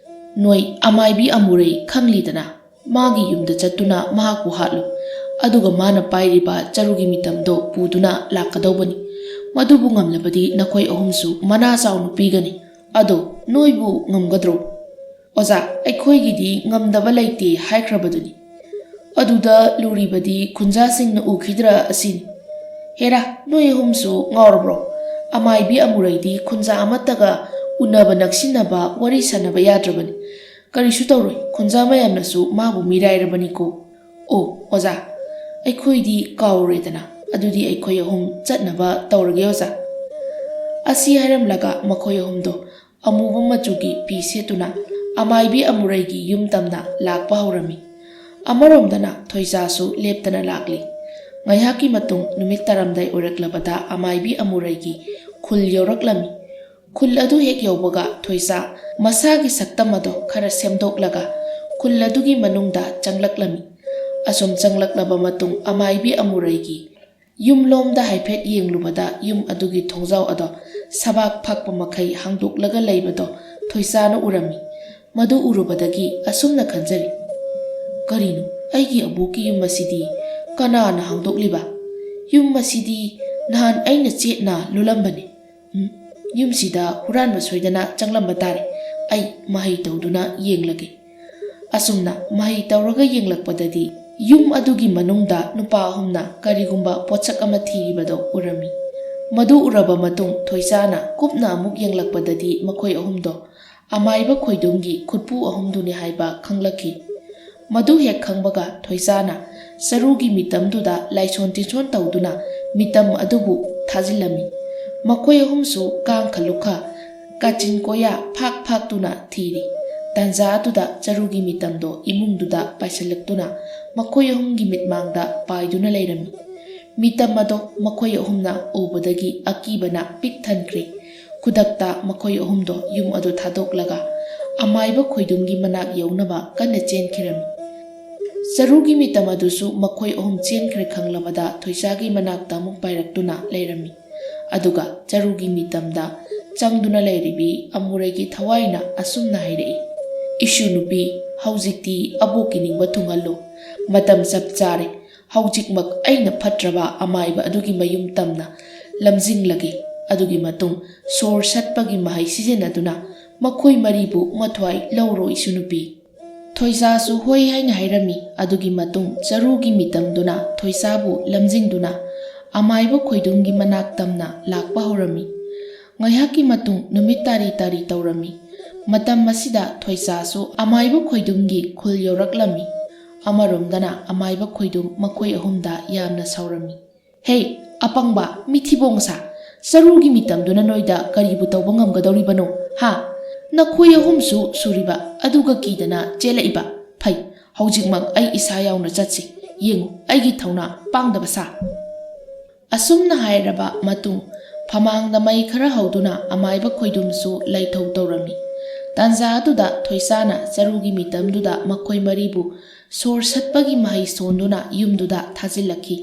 ꯅꯣꯏ ꯑꯃꯥꯏꯕꯤ ꯑꯃꯨꯔꯩ ꯈꯪꯂꯤꯗꯅ? ꯃꯥꯒꯤ ꯌꯨꯝꯗ ꯆꯠꯇꯨꯅ ꯃꯍꯥꯛꯄꯨ ꯍꯥꯠꯂꯨ꯫ ꯑꯗꯨꯒ ꯃꯥꯅ ꯄꯥꯏꯔꯤꯕ ꯆꯔꯨꯒꯤ ꯃꯤꯇꯝꯗꯣ ꯄꯨꯗꯨꯅ ꯂꯥꯛꯀꯗꯧꯕꯅꯤ꯫ ꯃꯗꯨꯕꯨ ꯉꯝꯂꯕꯗꯤ ꯅꯈꯣꯏ ꯑꯍꯨꯝꯁꯨ ꯃꯅꯥ ꯆꯥꯎꯅ ꯄꯤꯒꯅꯤ꯫ ꯑꯗꯣ ꯅꯣꯏꯕꯨ ꯉꯝꯒꯗ꯭ꯔꯣ?" "ꯑꯣꯖꯥ, ꯑꯩꯈꯣꯏꯒꯤꯗꯤ ꯉꯝꯗꯕ ꯂꯩꯇꯦ ꯍꯥꯏꯈ꯭ꯔꯕꯗꯨꯅꯤ꯫ ꯑꯗꯨꯗ ꯂꯨꯔꯤꯕꯗꯤ ꯈꯨꯟꯖꯥꯁꯤꯡꯅ ꯎꯈꯤꯗ꯭ꯔꯥ ꯑꯁꯤꯅꯤ꯫ ꯍꯦꯔꯥ, ꯅꯣꯏ ꯑꯍꯨꯝꯁꯨ ꯉꯥꯎꯔꯕ꯭ꯔꯣ? ꯑꯃꯥꯏꯕꯤ ꯑꯃꯨꯔꯩꯗꯤ ꯈꯨꯟꯖꯥ ꯑꯃꯠꯇꯒ ꯎꯅꯕ ꯅꯛꯁꯤꯟꯅꯕ ꯋꯥꯔꯤ ꯁꯥꯟꯅꯕ ꯌꯥꯗ꯭ꯔꯕꯅꯤ꯫ ꯀꯔꯤꯁꯨ ꯇꯧꯔꯣꯏ, ꯈꯨꯟꯖꯥ ꯃꯌꯥꯝꯅꯁꯨ ꯃꯥꯕꯨ ꯃꯤꯔꯥꯏꯔꯕꯅꯤꯀꯣ꯫ ꯑꯣ, ꯑꯣꯖꯥ, ꯑꯩꯈꯣꯏꯗꯤ ꯀꯥꯎꯔꯦꯗꯅ꯫ ꯑꯗꯨꯗꯤ ꯑꯩꯈꯣꯏ ꯑꯍꯨꯝ ꯆꯠꯅꯕ ꯇꯧꯔꯒꯦ, ꯑꯣꯖꯥ꯫" ꯑꯁꯤ ꯍꯥꯏꯔꯝꯂꯒ ꯃꯈꯣꯏ ꯑꯍꯨꯝꯗꯣ ꯑꯃꯨꯕ ꯃꯆꯨꯒꯤ ꯐꯤ ꯁꯦꯠꯇꯨꯅ ꯑꯃꯥꯏꯕꯤ ꯑꯃꯨꯔꯩꯒꯤ ꯌꯨꯝ ꯇꯝꯅ ꯂꯥꯛꯄ ꯍꯧꯔꯝꯃꯤ꯫ ꯑꯃꯔꯣꯝꯗꯅ ꯊꯣꯏꯁꯥꯁꯨ ꯂꯦꯞꯇꯅ ꯂꯥꯛꯂꯤ꯫ ꯉꯥꯏꯍꯥꯛꯀꯤ ꯃꯇꯨꯡ ꯅꯨꯃꯤꯠ ꯇꯥꯔꯝꯗꯥꯏ ꯑꯣꯏꯔꯛꯂꯕꯗ ꯑꯃꯥꯏꯕꯤ ꯑꯃꯨꯔꯩꯒꯤ ꯈꯨꯜ ꯌꯧꯔꯛꯂꯝꯃꯤ꯫ ꯈꯨꯜ ꯑꯗꯨ ꯍꯦꯛ ꯌꯧꯕꯒ ꯊꯣꯏꯁꯥ ꯃꯁꯥꯒꯤ ꯁꯛꯇꯝ ꯑꯗꯣ ꯈꯔ ꯁꯦꯝꯗꯣꯛꯂꯒ ꯈꯨꯜ ꯑꯗꯨꯒꯤ ꯃꯅꯨꯡꯗ ꯆꯪꯂꯛꯂꯝꯃꯤ꯫ ꯑꯁꯨꯝ ꯆꯪꯂꯛꯂꯕ ꯃꯇꯨꯡ ꯑꯃꯥꯏꯕꯤ ꯑꯃꯨꯔꯩꯒꯤ ꯌꯨꯝꯂꯣꯝꯗ ꯍꯥꯏꯐꯦꯠ ꯌꯦꯡꯂꯨꯕꯗ ꯌꯨꯝ ꯑꯗꯨꯒꯤ ꯊꯣꯡꯖꯥꯎ ꯑꯗꯣ ꯁꯕꯥꯛ ꯐꯥꯛꯄ ꯃꯈꯩ ꯍꯥꯡꯗꯣꯛꯂꯒ ꯂꯩꯕꯗꯣ ꯊꯣꯏꯁꯥꯅ ꯎꯔꯝꯃꯤ꯫ ꯃꯗꯨ ꯎꯔꯨꯕꯗꯒꯤ ꯑꯁꯨꯝꯅ ꯈꯟꯖꯔꯤ, "ꯀꯔꯤꯅꯣ, ꯑꯩꯒꯤ ꯑꯕꯣꯛꯀꯤ ꯌꯨꯝ ꯑꯁꯤꯗꯤ ꯀꯅꯥꯅ ꯍꯥꯡꯗꯣꯛꯂꯤꯕ? ꯌꯨꯝ ꯑꯁꯤꯗꯤ ꯅꯍꯥꯟ ꯑꯩꯅ ꯆꯦꯠꯅ ꯂꯣꯜꯂꯝꯕꯅꯤ꯫ ꯎꯝ, ꯌꯨꯝꯁꯤꯗ ꯍꯨꯔꯥꯟꯕ ꯁꯣꯏꯗꯅ ꯆꯪꯂꯝꯕ ꯇꯥꯔꯦ꯫ ꯑꯩ ꯃꯍꯩ ꯇꯧꯗꯨꯅ ꯌꯦꯡꯂꯒꯦ꯫ ꯑꯁꯨꯝꯅ ꯃꯍꯩ ꯇꯧꯔꯒ ꯌꯦꯡꯂꯛꯄꯗꯗꯤ ꯌꯨꯝ ꯑꯗꯨꯒꯤ ꯃꯅꯨꯡꯗ ꯅꯨꯄꯥ ꯑꯍꯨꯝꯅ ꯀꯔꯤꯒꯨꯝꯕ ꯄꯣꯠꯁꯛ ꯑꯃ ꯊꯤꯔꯤꯕꯗꯣ ꯎꯔꯝꯃꯤ꯫ ꯃꯗꯨ ꯎꯔꯕ ꯃꯇꯨꯡ ꯊꯣꯏꯁꯥꯅ ꯀꯨꯞꯅ ꯑꯃꯨꯛ ꯌꯦꯡꯂꯛꯄꯗꯗꯤ ꯃꯈꯣꯏ ꯑꯍꯨꯝꯗꯣ ꯑꯃꯥꯏꯕ ꯈꯣꯏꯗꯨꯝꯒꯤ ꯈꯨꯠꯄꯨ ꯑꯍꯨꯝꯗꯨꯅꯤ ꯍꯥꯏꯕ ꯈꯪꯂꯛꯈꯤ꯫ ꯃꯗꯨ ꯍꯦꯛ ꯈꯪꯕꯒ ꯊꯣꯏꯁꯥꯅ ꯆꯔꯨꯒꯤ ꯃꯤꯇꯝꯗꯨꯗ ꯂꯥꯏꯁꯣꯟ ꯇꯤꯟꯁꯣꯟ ꯇꯧꯗꯨꯅ ꯃꯤꯇꯝ ꯑꯗꯨꯕꯨ ꯊꯥꯖꯤꯜꯂꯝꯃꯤ꯫ ꯃꯈꯣꯏ ꯑꯍꯨꯝꯁꯨ ꯀꯥꯡꯈ ꯂꯨꯈ, ꯀꯥꯆꯤꯟ ꯀꯣꯌꯥ ꯐꯥꯛ ꯐꯥꯛꯇꯨꯅ ꯊꯤꯔꯤ꯫ ꯇꯥꯟꯖꯥ ꯑꯗꯨꯗ ꯆꯔꯨꯒꯤ ꯃꯤꯇꯝꯗꯣ ꯏꯃꯨꯡꯗꯨꯗ ꯄꯥꯏꯁꯤꯜꯂꯛꯇꯨꯅ ꯃꯈꯣꯏ ꯑꯍꯨꯝꯒꯤ ꯃꯤꯠꯃꯥꯡꯗ ꯄꯥꯏꯗꯨꯅ ꯂꯩꯔꯝꯃꯤ꯫ ꯃꯤꯇꯝ ꯑꯗꯣ ꯃꯈꯣꯏ ꯑꯍꯨꯝꯅ ꯎꯕꯗꯒꯤ ꯑꯀꯤꯕꯅ ꯄꯤꯛ ꯊꯟꯈ꯭ꯔꯦ꯫ ꯈꯨꯗꯛꯇ ꯃꯈꯣꯏ ꯑꯍꯨꯝꯗꯣ ꯌꯨꯝ ꯑꯗꯨ ꯊꯥꯗꯣꯛꯂꯒ ꯑꯃꯥꯏꯕ ꯈꯣꯏꯗꯨꯝꯒꯤ ꯃꯅꯥꯛ ꯌꯧꯅꯕ ꯀꯟꯅ ꯆꯦꯟꯈꯤꯔꯝꯃꯤ꯫ ꯆꯔꯨꯒꯤ ꯃꯤꯇꯝ ꯑꯗꯨꯁꯨ ꯃꯈꯣꯏ ꯑꯍꯨꯝ ꯆꯦꯟꯈ꯭ꯔꯦ ꯈꯪꯂꯕꯗ ꯊꯣꯏꯁꯥꯒꯤ ꯃꯅꯥꯛꯇ ꯑꯃꯨꯛ ꯄꯥꯏꯔꯛꯇꯨꯅ ꯂꯩꯔꯝꯃꯤ꯫ ꯑꯗꯨꯒ ꯆꯔꯨꯒꯤ ꯃꯤꯇꯝꯗ ꯆꯪꯗꯨꯅ ꯂꯩꯔꯤꯕꯤ ꯑꯃꯨꯔꯩꯒꯤ ꯊꯋꯥꯏꯅ ꯑꯁꯨꯝꯅ ꯍꯥꯏꯔꯛꯏ, "ꯏꯁꯨ ꯅꯨꯄꯤ, ꯍꯧꯖꯤꯛꯇꯤ ꯑꯕꯣꯛꯀꯤ ꯅꯤꯡꯕ ꯊꯨꯡꯍꯜꯂꯨ꯫ ꯃꯇꯝ ꯆꯞ ꯆꯥꯔꯦ꯫ ꯍꯧꯖꯤꯛꯃꯛ ꯑꯩꯅ ꯐꯠꯇ꯭ꯔꯕ ꯑꯃꯥꯏꯕ ꯑꯗꯨꯒꯤ ꯃꯌꯨꯝ ꯇꯝꯅ ꯂꯝꯖꯤꯡꯂꯒꯦ꯫ ꯑꯗꯨꯒꯤ ꯃꯇꯨꯡ ꯁꯣꯔ ꯁꯠꯄꯒꯤ ꯃꯍꯩ ꯁꯤꯖꯤꯟꯅꯗꯨꯅ ꯃꯈꯣꯏ ꯃꯔꯤꯕꯨ ꯃꯊ꯭ꯋꯥꯏ ꯂꯧꯔꯣ, ꯏꯁꯨ ꯅꯨꯄꯤ꯫" ꯊꯣꯏꯁꯥꯁꯨ ꯍꯣꯏ ꯍꯥꯏꯅ ꯍꯥꯏꯔꯝꯃꯤ꯫ ꯑꯗꯨꯒꯤ ꯃꯇꯨꯡ ꯆꯔꯨꯒꯤ ꯃꯤꯇꯝꯗꯨꯅ ꯊꯣꯏꯁꯥꯕꯨ ꯂꯝꯖꯤꯡꯗꯨꯅ ꯑꯃꯥꯏꯕ ꯈꯣꯏꯗꯨꯝꯒꯤ ꯃꯅꯥꯛ ꯇꯝꯅ ꯂꯥꯛꯄ ꯍꯧꯔꯝꯃꯤ꯫ ꯉꯥꯏꯍꯥꯛꯀꯤ ꯃꯇꯨꯡ ꯅꯨꯃꯤꯠ ꯇꯥꯔꯤ ꯇꯥꯔꯤ ꯇꯧꯔꯝꯃꯤ꯫ ꯃꯇꯝ ꯑꯁꯤꯗ ꯊꯣꯏꯁꯥꯁꯨ ꯑꯃꯥꯏꯕ ꯈꯣꯏꯗꯨꯝꯒꯤ ꯈꯨꯜ ꯌꯧꯔꯛꯂꯝꯃꯤ꯫ ꯑꯃꯔꯣꯝꯗꯅ ꯑꯃꯥꯏꯕ ꯈꯣꯏꯗꯨꯝ ꯃꯈꯣꯏ ꯑꯍꯨꯝꯗ ꯌꯥꯝꯅ ꯁꯥꯎꯔꯝꯃꯤ꯫ "ꯍꯦ, ꯑꯄꯪꯕ, ꯃꯤꯊꯤꯕꯣꯡ ꯁꯥ, ꯆꯔꯨꯒꯤ ꯃꯤꯇꯝꯗꯨꯅ ꯅꯣꯏꯗ ꯀꯔꯤꯕꯨ ꯇꯧꯕ ꯉꯝꯒꯗꯧꯔꯤꯕꯅꯣ, ꯍꯥ? ꯅꯈꯣꯏ ꯑꯍꯨꯝꯁꯨ ꯁꯨꯔꯤꯕ ꯑꯗꯨꯒ ꯀꯤꯗꯅ ꯆꯦꯜꯂꯛꯏꯕ? ꯐꯩ, ꯍꯧꯖꯤꯛꯃꯛ ꯑꯩ ꯏꯁꯥ ꯌꯥꯎꯅ ꯆꯠꯁꯤ꯫ ꯌꯦꯡꯉꯨ, ꯑꯩꯒꯤ ꯊꯧꯅꯥ ꯄꯥꯡꯗꯕ ꯁꯥ꯫" ꯑꯁꯨꯝꯅ ꯍꯥꯏꯔꯕ ꯃꯇꯨꯡ ꯐꯃꯥꯡꯗ ꯃꯩ ꯈꯔ ꯍꯧꯗꯨꯅ ꯑꯃꯥꯏꯕ ꯈꯣꯏꯗꯨꯝꯁꯨ ꯂꯩꯊꯧ ꯇꯧꯔꯝꯃꯤ꯫ ꯇꯥꯟꯖꯥ ꯑꯗꯨꯗ ꯊꯣꯏꯁꯥꯅ ꯆꯔꯨꯒꯤ ꯃꯤꯇꯝꯗꯨꯗ ꯃꯈꯣꯏ ꯃꯔꯤꯕꯨ ꯁꯣꯔ ꯁꯠꯄꯒꯤ ꯃꯍꯩ ꯁꯣꯟꯗꯨꯅ ꯌꯨꯝꯗꯨꯗ ꯊꯥꯖꯤꯜꯂꯛꯈꯤ꯫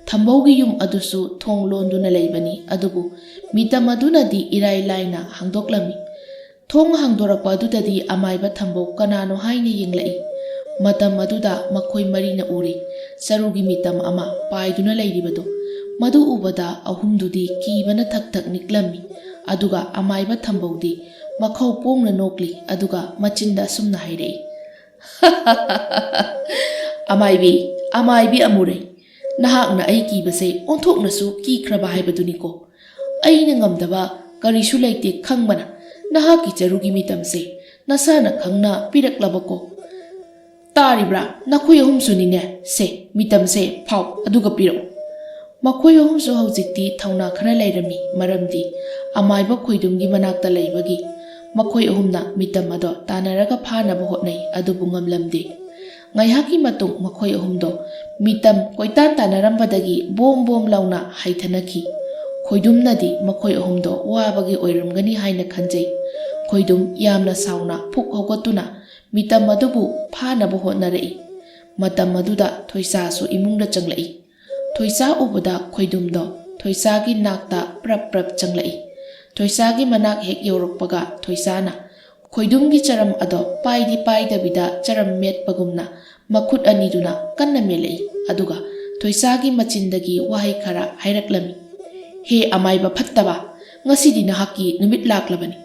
ꯊꯝꯕꯧꯒꯤ ꯌꯨꯝ ꯑꯗꯨꯁꯨ ꯊꯣꯡ ꯂꯣꯟꯗꯨꯅ ꯂꯩꯕꯅꯤ, ꯑꯗꯨꯕꯨ ꯃꯤꯇꯝ ꯑꯗꯨꯅꯗꯤ ꯏꯔꯥꯏ ꯂꯥꯏꯅ ꯍꯥꯡꯗꯣꯛꯂꯝꯃꯤ꯫ ꯊꯣꯡ ꯍꯥꯡꯗꯣꯔꯛꯄ ꯑꯗꯨꯗꯗꯤ ꯑꯃꯥꯏꯕ ꯊꯝꯕꯧ ꯀꯅꯥꯅꯣ ꯍꯥꯏꯅ ꯌꯦꯡꯂꯛꯏ꯫ ꯃꯇꯝ ꯑꯗꯨꯗ ꯃꯈꯣꯏ ꯃꯔꯤꯅ ꯎꯔꯦ, ꯆꯔꯨꯒꯤ ꯃꯤꯇꯝ ꯑꯃ ꯄꯥꯏꯗꯨꯅ ꯂꯩꯔꯤꯕꯗꯨ꯫ ꯃꯗꯨ ꯎꯕꯗ ꯑꯍꯨꯝꯗꯨꯗꯤ ꯀꯤꯕꯅ ꯊꯛ ꯊꯛ ꯅꯤꯛꯂꯝꯃꯤ꯫ ꯑꯗꯨꯒ ꯑꯃꯥꯏꯕ ꯊꯝꯕꯧꯗꯤ ꯃꯈꯧ ꯄꯣꯡꯅ ꯅꯣꯛꯂꯤ꯫ ꯑꯗꯨꯒ ꯃꯆꯤꯟꯗ ꯑꯁꯨꯝꯅ ꯍꯥꯏꯔꯛꯏ, "ꯑꯃꯥꯏꯕꯤ, ꯑꯃꯥꯏꯕꯤ ꯑꯃꯨꯔꯩ, ꯅꯍꯥꯛꯅ ꯑꯩ ꯀꯤꯕꯁꯦ ꯑꯣꯟꯊꯣꯛꯅꯁꯨ ꯀꯤꯈ꯭ꯔꯕ ꯍꯥꯏꯕꯗꯨꯅꯤꯀꯣ꯫ ꯑꯩꯅ ꯉꯝꯗꯕ ꯀꯔꯤꯁꯨ ꯂꯩꯇꯦ ꯈꯪꯕꯅ ꯅꯍꯥꯛꯀꯤ ꯆꯔꯨꯒꯤ ꯃꯤꯇꯝꯁꯦ ꯅꯁꯥꯅ ꯈꯪꯅ ꯄꯤꯔꯛꯂꯕꯀꯣ꯫ ꯇꯥꯔꯤꯕ꯭ꯔꯥ? ꯅꯈꯣꯏ ꯑꯍꯨꯝꯁꯨꯅꯤꯅꯦ꯫ ꯁꯦ, ꯃꯤꯇꯝꯁꯦ ꯐꯥꯎ, ꯑꯗꯨꯒ ꯄꯤꯔꯛꯎ꯫" ꯃꯈꯣꯏ ꯑꯍꯨꯝꯁꯨ ꯍꯧꯖꯤꯛꯇꯤ ꯊꯧꯅꯥ ꯈꯔ ꯂꯩꯔꯝꯃꯤ, ꯃꯔꯝꯗꯤ ꯑꯃꯥꯏꯕ ꯈꯣꯏꯗꯨꯝꯒꯤ ꯃꯅꯥꯛꯇ ꯂꯩꯕꯒꯤ꯫ ꯃꯈꯣꯏ ꯑꯍꯨꯝꯅ ꯃꯤꯇꯝ ꯑꯗꯣ ꯇꯥꯟꯅꯔꯒ ꯐꯥꯅꯕ ꯍꯣꯠꯅꯩ, ꯑꯗꯨꯕꯨ ꯉꯝꯂꯝꯗꯦ꯫ ꯉꯥꯏꯍꯥꯛꯀꯤ ꯃꯇꯨꯡ ꯃꯈꯣꯏ ꯑꯍꯨꯝꯗꯣ ꯃꯤꯇꯝ ꯀꯣꯏꯇꯥꯟ ꯇꯥꯟꯅꯔꯝꯕꯗꯒꯤ ꯕꯣꯝ ꯕꯣꯝ ꯂꯥꯎꯅ ꯍꯥꯏꯊꯅꯈꯤ꯫ ꯈꯣꯏꯗꯨꯝꯅꯗꯤ ꯃꯈꯣꯏ ꯑꯍꯨꯝꯗꯣ ꯋꯥꯕꯒꯤ ꯑꯣꯏꯔꯝꯒꯅꯤ ꯍꯥꯏꯅ ꯈꯟꯖꯩ꯫ ꯈꯣꯏꯗꯨꯝ ꯌꯥꯝꯅ ꯁꯥꯎꯅ ꯐꯨꯛ ꯍꯧꯒꯠꯇꯨꯅ ꯃꯤꯇꯝ ꯑꯗꯨꯕꯨ ꯐꯥꯅꯕ ꯍꯣꯠꯅꯔꯛꯏ꯫ ꯃꯇꯝ ꯑꯗꯨꯗ ꯊꯣꯏꯁꯥꯁꯨ ꯏꯃꯨꯡꯗ ꯆꯪꯂꯛꯏ꯫ ꯊꯣꯏꯁꯥ ꯎꯕꯗ ꯈꯣꯏꯗꯨꯝꯗꯣ ꯊꯣꯏꯁꯥꯒꯤ ꯅꯥꯛꯇ ꯄ꯭ꯔꯞ ꯄ꯭ꯔꯞ ꯆꯪꯂꯛꯏ꯫ ꯊꯣꯏꯁꯥꯒꯤ ꯃꯅꯥꯛ ꯍꯦꯛ ꯌꯧꯔꯛꯄꯒ ꯊꯣꯏꯁꯥꯅ ꯈꯣꯏꯗꯨꯝꯒꯤ ꯆꯔꯝ ꯑꯗꯣ ꯄꯥꯏꯗꯤ ꯄꯥꯏꯗꯕꯤꯗ ꯆꯔꯝ ꯃꯦꯠꯄꯒꯨꯝꯅ ꯃꯈꯨꯠ ꯑꯅꯤꯗꯨꯅ ꯀꯟꯅ ꯃꯦꯠꯂꯛꯏ꯫ ꯑꯗꯨꯒ ꯊꯣꯏꯁꯥꯒꯤ ꯃꯆꯤꯟꯗꯒꯤ ꯋꯥꯍꯩ ꯈꯔ ꯍꯥꯏꯔꯛꯂꯝꯃꯤ꯫ "ꯍꯦ ꯑꯃꯥꯏꯕ ꯐꯠꯇꯕ, ꯉꯁꯤꯗꯤ ꯅꯍꯥꯛꯀꯤ ꯅꯨꯃꯤꯠ ꯂꯥꯛꯂꯕꯅꯤ꯫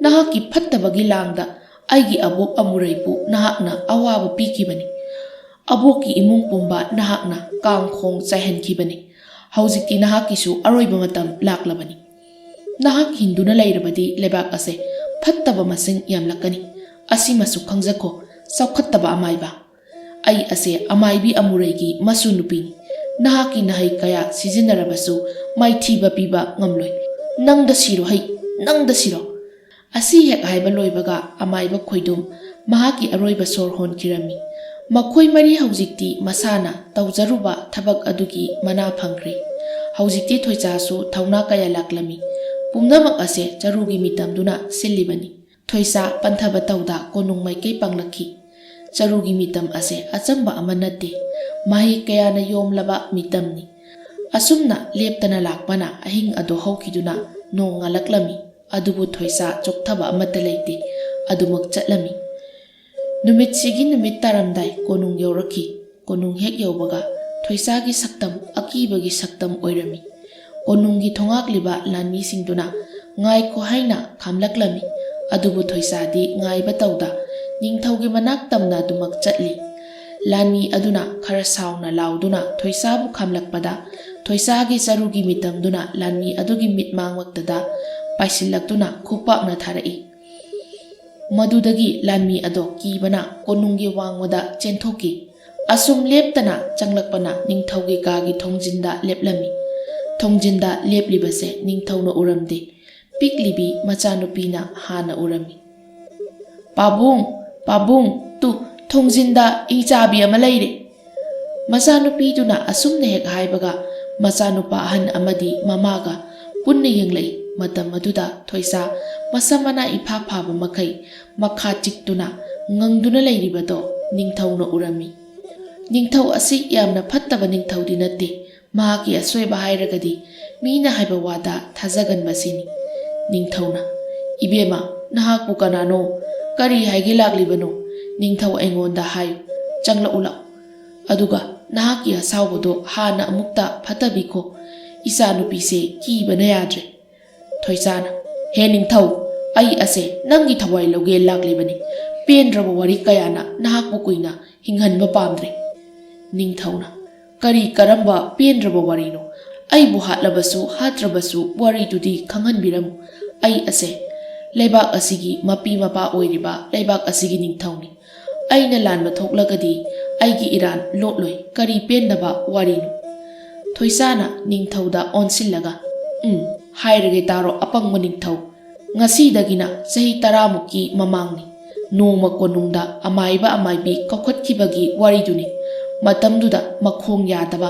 ꯅꯍꯥꯛꯀꯤ ꯐꯠꯇꯕꯒꯤ ꯂꯥꯡꯗ ꯑꯩꯒꯤ ꯑꯕꯣꯛ ꯑꯃꯨꯔꯩꯕꯨ ꯅꯍꯥꯛꯅ ꯑꯋꯥꯕ ꯄꯤꯈꯤꯕꯅꯤ꯫ ꯑꯕꯣꯛꯀꯤ ꯏꯃꯨꯡ ꯄꯨꯝꯕ ꯅꯍꯥꯛꯅ ꯀꯥꯡꯈꯣꯡ ꯆꯥꯏꯍꯟꯈꯤꯕꯅꯤ꯫ ꯍꯧꯖꯤꯛꯇꯤ ꯅꯍꯥꯛꯀꯤꯁꯨ ꯑꯔꯣꯏꯕ ꯃꯇꯝ ꯂꯥꯛꯂꯕꯅꯤ꯫ ꯅꯍꯥꯛ ꯍꯤꯡꯗꯨꯅ ꯂꯩꯔꯕꯗꯤ ꯂꯩꯕꯥꯛ ꯑꯁꯦ ꯐꯠꯇꯕ ꯃꯁꯤꯡ ꯌꯥꯝꯂꯛꯀꯅꯤ꯫ ꯑꯁꯤꯃꯁꯨ ꯈꯪꯖꯈꯣ, ꯆꯥꯎꯈꯠꯇꯕ ꯑꯃꯥꯏꯕ꯫ ꯑꯩ ꯑꯁꯦ ꯑꯃꯥꯏꯕꯤ ꯑꯃꯨꯔꯩꯒꯤ ꯃꯁꯨ ꯅꯨꯄꯤꯅꯤ꯫ ꯅꯍꯥꯛꯀꯤ ꯅꯍꯩ ꯀꯌꯥ ꯁꯤꯖꯤꯟꯅꯔꯕꯁꯨ ꯃꯥꯏꯊꯤꯕ ꯄꯤꯕ ꯉꯝꯂꯣꯏ꯫ ꯅꯪꯗ ꯁꯤꯔꯣ ꯍꯩ, ꯅꯪꯗ ꯁꯤꯔꯣ꯫" ꯑꯁꯤ ꯍꯦꯛ ꯍꯥꯏꯕ ꯂꯣꯏꯕꯒ ꯑꯃꯥꯏꯕ ꯈꯣꯏꯗꯨꯝ ꯃꯍꯥꯛꯀꯤ ꯑꯔꯣꯏꯕ ꯁꯣꯔ ꯍꯣꯟꯈꯤꯔꯝꯃꯤ꯫ ꯃꯈꯣꯏ ꯃꯔꯤ ꯍꯧꯖꯤꯛꯇꯤ ꯃꯁꯥꯅ ꯇꯧꯖꯔꯨꯕ ꯊꯕꯛ ꯑꯗꯨꯒꯤ ꯃꯅꯥ ꯐꯪꯈ꯭ꯔꯦ꯫ ꯍꯧꯖꯤꯛꯇꯤ ꯊꯣꯏꯁꯥꯁꯨ ꯊꯧꯅꯥ ꯀꯌꯥ ꯂꯥꯛꯂꯝꯃꯤ꯫ ꯄꯨꯝꯅꯃꯛ ꯑꯁꯦ ꯆꯔꯨꯒꯤ ꯃꯤꯇꯝꯗꯨꯅ ꯁꯤꯜꯂꯤꯕꯅꯤ꯫ ꯊꯣꯏꯁꯥ ꯄꯟꯊꯕ ꯇꯧꯗ ꯀꯣꯅꯨꯡ ꯃꯥꯏꯀꯩ ꯄꯥꯡꯂꯛꯈꯤ꯫ ꯆꯔꯨꯒꯤ ꯃꯤꯇꯝ ꯑꯁꯦ ꯑꯆꯝꯕ ꯑꯃ ꯅꯠꯇꯦ꯫ ꯃꯍꯩ ꯀꯌꯥꯅ ꯌꯣꯝꯂꯕ ꯃꯤꯇꯝꯅꯤ꯫ ꯑꯁꯨꯝꯅ ꯂꯦꯞꯇꯅ ꯂꯥꯛꯄꯅ ꯑꯍꯤꯡ ꯑꯗꯨ ꯍꯧꯈꯤꯗꯨꯅ ꯅꯣꯡ ꯉꯥꯜꯂꯛꯂꯝꯃꯤ꯫ ꯑꯗꯨꯕꯨ ꯊꯣꯏꯁꯥ ꯆꯣꯛꯊꯕ ꯑꯃꯠꯇ ꯂꯩꯇꯦ꯫ ꯑꯗꯨꯃꯛ ꯆꯠꯂꯝꯃꯤ꯫ ꯅꯨꯃꯤꯠꯁꯤꯒꯤ ꯅꯨꯃꯤꯠ ꯇꯥꯔꯝꯗꯥꯏ ꯀꯣꯅꯨꯡ ꯌꯧꯔꯛꯈꯤ꯫ ꯀꯣꯅꯨꯡ ꯍꯦꯛ ꯌꯧꯕꯒ ꯊꯣꯏꯁꯥꯒꯤ ꯁꯛꯇꯝ ꯑꯀꯤꯕꯒꯤ ꯁꯛꯇꯝ ꯑꯣꯏꯔꯝꯃꯤ꯫ ꯀꯣꯅꯨꯡꯒꯤ ꯊꯣꯉꯥꯛꯂꯤꯕ ꯂꯥꯟꯃꯤꯁꯤꯡꯗꯨꯅ "ꯉꯥꯏꯈꯣ" ꯍꯥꯏꯅ ꯈꯥꯝꯂꯛꯂꯝꯃꯤ꯫ ꯑꯗꯨꯕꯨ ꯊꯣꯏꯁꯥꯗꯤ ꯉꯥꯏꯕ ꯇꯧꯗ ꯅꯤꯡꯊꯧꯒꯤ ꯃꯅꯥꯛ ꯇꯝꯅ ꯑꯗꯨꯃꯛ ꯆꯠꯂꯤ꯫ ꯂꯥꯟꯃꯤ ꯑꯗꯨꯅ ꯈꯔ ꯁꯥꯎꯅ ꯂꯥꯎꯗꯨꯅ ꯊꯣꯏꯁꯥꯕꯨ ꯈꯥꯝꯂꯛꯄꯗ, ꯊꯣꯏꯁꯥꯒꯤ ꯆꯔꯨꯒꯤ ꯃꯤꯇꯝꯗꯨꯅ ꯂꯥꯟꯃꯤ ꯑꯗꯨꯒꯤ ꯃꯤꯠꯃꯥꯡꯃꯛꯇꯗ ꯄꯥꯏꯁꯤꯜꯂꯛꯇꯨꯅ ꯈꯨꯄꯥꯛꯅ ꯊꯥꯔꯛꯏ꯫ ꯃꯗꯨꯗꯒꯤ ꯂꯥꯟꯃꯤ ꯑꯗꯣ ꯀꯤꯕꯅ ꯀꯣꯅꯨꯡꯒꯤ ꯋꯥꯡꯃꯗ ꯆꯦꯟꯊꯣꯛꯈꯤ꯫ ꯑꯁꯨꯝ ꯂꯦꯞꯇꯅ ꯆꯪꯂꯛꯄꯅ ꯅꯤꯡꯊꯧꯒꯤ ꯀꯥꯒꯤ ꯊꯣꯡꯖꯤꯟꯗ ꯂꯦꯞꯂꯝꯃꯤ꯫ ꯊꯣꯡꯖꯤꯟꯗ ꯂꯦꯞꯂꯤꯕꯁꯦ ꯅꯤꯡꯊꯧꯅ ꯎꯔꯝꯗꯦ꯫ ꯄꯤꯛꯂꯤꯕꯤ ꯃꯆꯥꯅꯨꯄꯤꯅ ꯍꯥꯟꯅ ꯎꯔꯝꯃꯤ꯫ "ꯄꯥꯕꯨꯡ, ꯄꯥꯕꯨꯡ, ꯇꯨ, ꯊꯣꯡꯖꯤꯟꯗ ꯏꯆꯥꯕꯤ ꯑꯃ ꯂꯩꯔꯦ!" ꯃꯆꯥꯅꯨꯄꯤꯗꯨꯅ ꯑꯁꯨꯝꯅ ꯍꯦꯛ ꯍꯥꯏꯕꯒ, ꯃꯆꯥꯅꯨꯄꯥ ꯑꯍꯟ ꯑꯃꯗꯤ ꯃꯃꯥꯒ ꯄꯨꯟꯅ ꯌꯦꯡꯂꯛꯏ꯫ ꯃꯇꯝ ꯑꯗꯨꯗ ꯊꯣꯏꯁꯥ ꯃꯁꯝ ꯃꯅꯥ ꯏꯐꯥ ꯐꯥꯕ ꯃꯈꯩ ꯃꯈꯥ ꯆꯤꯛꯇꯨꯅ ꯉꯪꯗꯨꯅ ꯂꯩꯔꯤꯕꯗꯣ ꯅꯤꯡꯊꯧꯅ ꯎꯔꯝꯃꯤ꯫ ꯅꯤꯡꯊꯧ ꯑꯁꯤ ꯌꯥꯝꯅ ꯐꯠꯇꯕ ꯅꯤꯡꯊꯧꯗꯤ ꯅꯠꯇꯦ꯫ ꯃꯍꯥꯛꯀꯤ ꯑꯁꯣꯏꯕ ꯍꯥꯏꯔꯒꯗꯤ ꯃꯤꯅ ꯍꯥꯏꯕ ꯋꯥꯗ ꯊꯥꯖꯒꯟꯕꯁꯤꯅꯤ꯫ ꯅꯤꯡꯊꯧꯅ, "ꯏꯕꯦꯝꯃ, ꯅꯍꯥꯛꯄꯨ ꯀꯅꯥꯅꯣ? ꯀꯔꯤ ꯍꯥꯏꯒꯦ ꯂꯥꯛꯂꯤꯕꯅꯣ? ꯅꯤꯡꯊꯧ ꯑꯩꯉꯣꯟꯗ ꯍꯥꯏꯌꯨ꯫ ꯆꯪꯂꯛꯎ ꯂꯥꯛꯎ꯫ ꯑꯗꯨꯒ ꯅꯍꯥꯛꯀꯤ ꯑꯁꯥꯎꯕꯗꯣ ꯍꯥꯟꯅ ꯑꯃꯨꯛꯇ ꯐꯠꯇꯕꯤꯈꯣ꯫ ꯏꯆꯥꯅꯨꯄꯤꯁꯦ ꯀꯤꯕꯅ ꯌꯥꯗ꯭ꯔꯦ꯫" ꯊꯣꯏꯁꯥꯅ, "ꯍꯦ ꯅꯤꯡꯊꯧ, ꯑꯩ ꯑꯁꯦ ꯅꯪꯒꯤ ꯊꯋꯥꯏ ꯂꯧꯒꯦ ꯂꯥꯛꯂꯤꯕꯅꯤ꯫ ꯄꯦꯟꯗ꯭ꯔꯕ ꯋꯥꯔꯤ ꯀꯌꯥꯅ ꯅꯍꯥꯛꯄꯨ ꯀꯨꯏꯅ ꯍꯤꯡꯍꯟꯕ ꯄꯥꯝꯗ꯭ꯔꯦ꯫" ꯅꯤꯡꯊꯧꯅ, "ꯀꯔꯤ ꯀꯔꯝꯕ ꯄꯦꯟꯗ꯭ꯔꯕ ꯋꯥꯔꯤꯅꯣ? ꯑꯩꯕꯨ ꯍꯥꯠꯂꯕꯁꯨ ꯍꯥꯠꯇ꯭ꯔꯕꯁꯨ ꯋꯥꯔꯤꯗꯨꯗꯤ ꯈꯪꯍꯟꯕꯤꯔꯝꯃꯨ꯫ ꯑꯩ ꯑꯁꯦ ꯂꯩꯕꯥꯛ ꯑꯁꯤꯒꯤ ꯃꯄꯤ ꯃꯄꯥ ꯑꯣꯏꯔꯤꯕ ꯂꯩꯕꯥꯛ ꯑꯁꯤꯒꯤ ꯅꯤꯡꯊꯧꯅꯤ꯫ ꯑꯩꯅ ꯂꯥꯟꯕ ꯊꯣꯛꯂꯒꯗꯤ ꯑꯩꯒꯤ ꯏꯔꯥꯟ ꯂꯣꯠꯂꯣꯏ꯫ ꯀꯔꯤ ꯄꯦꯟꯗꯕ ꯋꯥꯔꯤꯅꯣ?" ꯊꯣꯏꯁꯥꯅ ꯅꯤꯡꯊꯧꯗ ꯑꯣꯟꯁꯤꯜꯂꯒ, "ꯎꯝ, ꯍꯥꯏꯔꯒꯦ ꯇꯥꯔꯣ ꯑꯄꯪꯕ ꯅꯤꯡꯊꯧ꯫ ꯉꯁꯤꯗꯒꯤꯅ ꯆꯍꯤ ꯇꯔꯥꯃꯨꯛꯀꯤ ꯃꯃꯥꯡꯅꯤ꯫ ꯅꯣꯡꯃ ꯀꯣꯅꯨꯡꯗ ꯑꯃꯥꯏꯕ ꯑꯃꯥꯏꯕꯤ ꯀꯧꯈꯠꯈꯤꯕꯒꯤ ꯋꯥꯔꯤꯗꯨꯅꯤ꯫ ꯃꯇꯝꯗꯨꯗ ꯃꯈꯣꯡ ꯌꯥꯗꯕ,